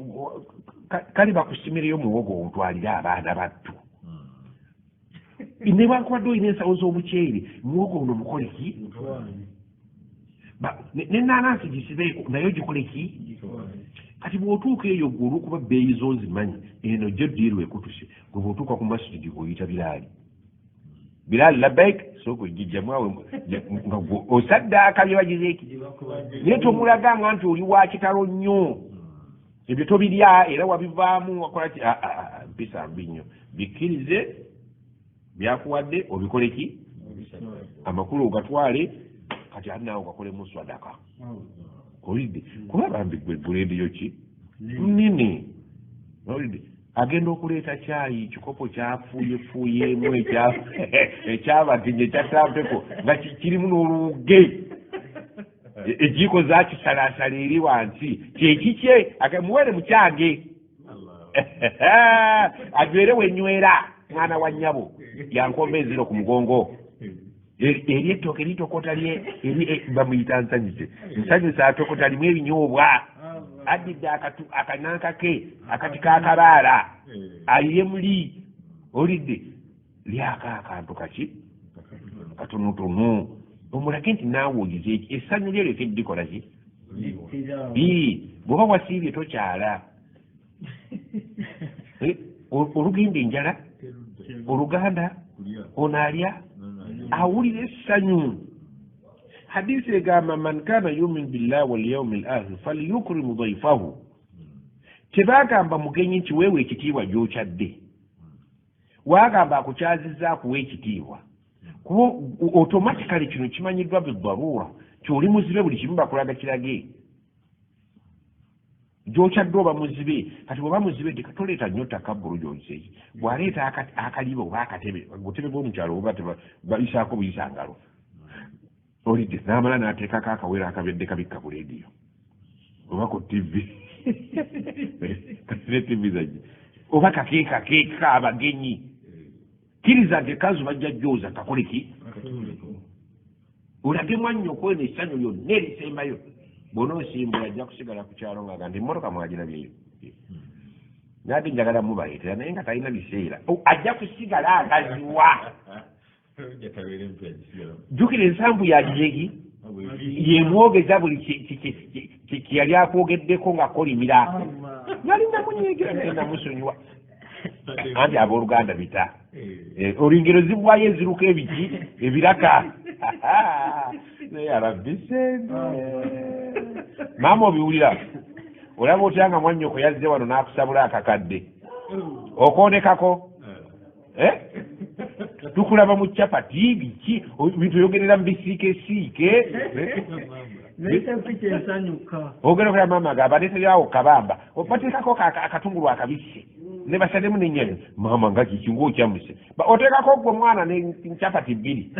kale bakusimireyo muwogo ontwalire abaana battu newankubadde olina ensawo z'obuceere muwogo ono mukole ki n'ennaanansi gisibeeko naye ogikole ki. Kati bw'otuuka eyo gwe olw'okuba bbeeyi z'ozimanyi eno gyo ddiiru ekutuse gwe bw'otuuka ku masjidi oyita Biraali Biraali labbaik sooka ogijjamu awo nga gwe osaddaaka bye bagize eki naye tomulaganga nti oli wa kitalo nnyo ebyo tobirya era wabivaamu wakola ki mpisa mbi nnyo bikkirize byakuwadde obikole ki amakulu ogatwale kati ate naawe ogakolemu swadaka olidde kuba bambi gwe buleediyo ki nnene olidde agenda okuleeta kyayi kikopo kyafuuyefuuyeemu ekyabagenyi ekyatampeko nga kirimu n'oluwugge ejiiko zakisalaasala eri wansi kyekikye muwere mukyange anywere wenywera mwana wa nnyabo yankomba enziro ku mugongo eri ettooke litokota bamuyita nsanyuse nsanyuse atokota limu ebinyoobwa addidde akananka ke akati k'akabaala ayiye muli olidde lyako akantu kaki katonotono omulage nti naawe ogize eki essanyu lyo lyoke ddikola ki bw'oba wasiibye tokyala olugenda enjala oluganda ono alya awulira essanyu. Hadisi egamba man kana yumin billahi wal yawmil akhir falyukrim dayfahu tebagamba mugenyi nti weewe ekitiibwa gy'okyadde waagamba akukyazizza akuwa ekitiibwa kuba automatically kino kimanyiddwa bidaruura nti oli muzibe buli kimu bakulaga kirage gy'okyadde oba muzibe kati bw'oba muzibe toleeta nnyo takabbulu gy'ogiseeki bw'aleeta akaliba oba akatebe obutebe bw'omukyalo oba bayisaako buyisa ngalo olidde n'amala n'ateekako akawero akabedde kabikka ku leediyo oba ku ttivi kati ne ttivi zajja oba kakeekakeeka abagenyi kkiriza nti ekkanzu bajja jjooza kakole ki olage mwannyoko eno essanyu lyonna erisembayo bw'onoosimbula ajja kusigala ku kyalo ng'aga nti emmotoka mwagirabyeyo Nate njagala mubaleetera naye nga talina biseera, ajja kusigala agaziwa. Jjukira ensambu yagiregi yemwogeza buli kyeyali akwogeddeko ng'akolimira. Nali namunyiigira naye namusonyiwa, anti abooluganda bita olingero zibwayo eziruka ebiki ebiraka. Naye arabbi sente maama obiwulira, olaba otya nga mwannyoko yazze wano n'akusabula akakadde okwonekako? Tukulaba mu capati biki bintu oyogerera mu bisiike siike. Ogenda okulaba maama agamba aleeterawo kabamba, bateekako akatungulu akabisi ne basalemu n'ennyanya. Maama nga kiki ng'okyamuse, oteekako gwe omwana ne capati bbiri.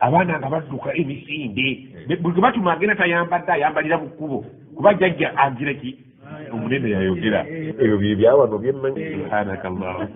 Abaana nga badduka emisinde, buli gwe batuma agenda tayambadde, ayambalira mu kkubo kuba jjajja agira ki omunene yayogera. Ebyo bye byawano byemmanyi. Subhanaka Allahumma.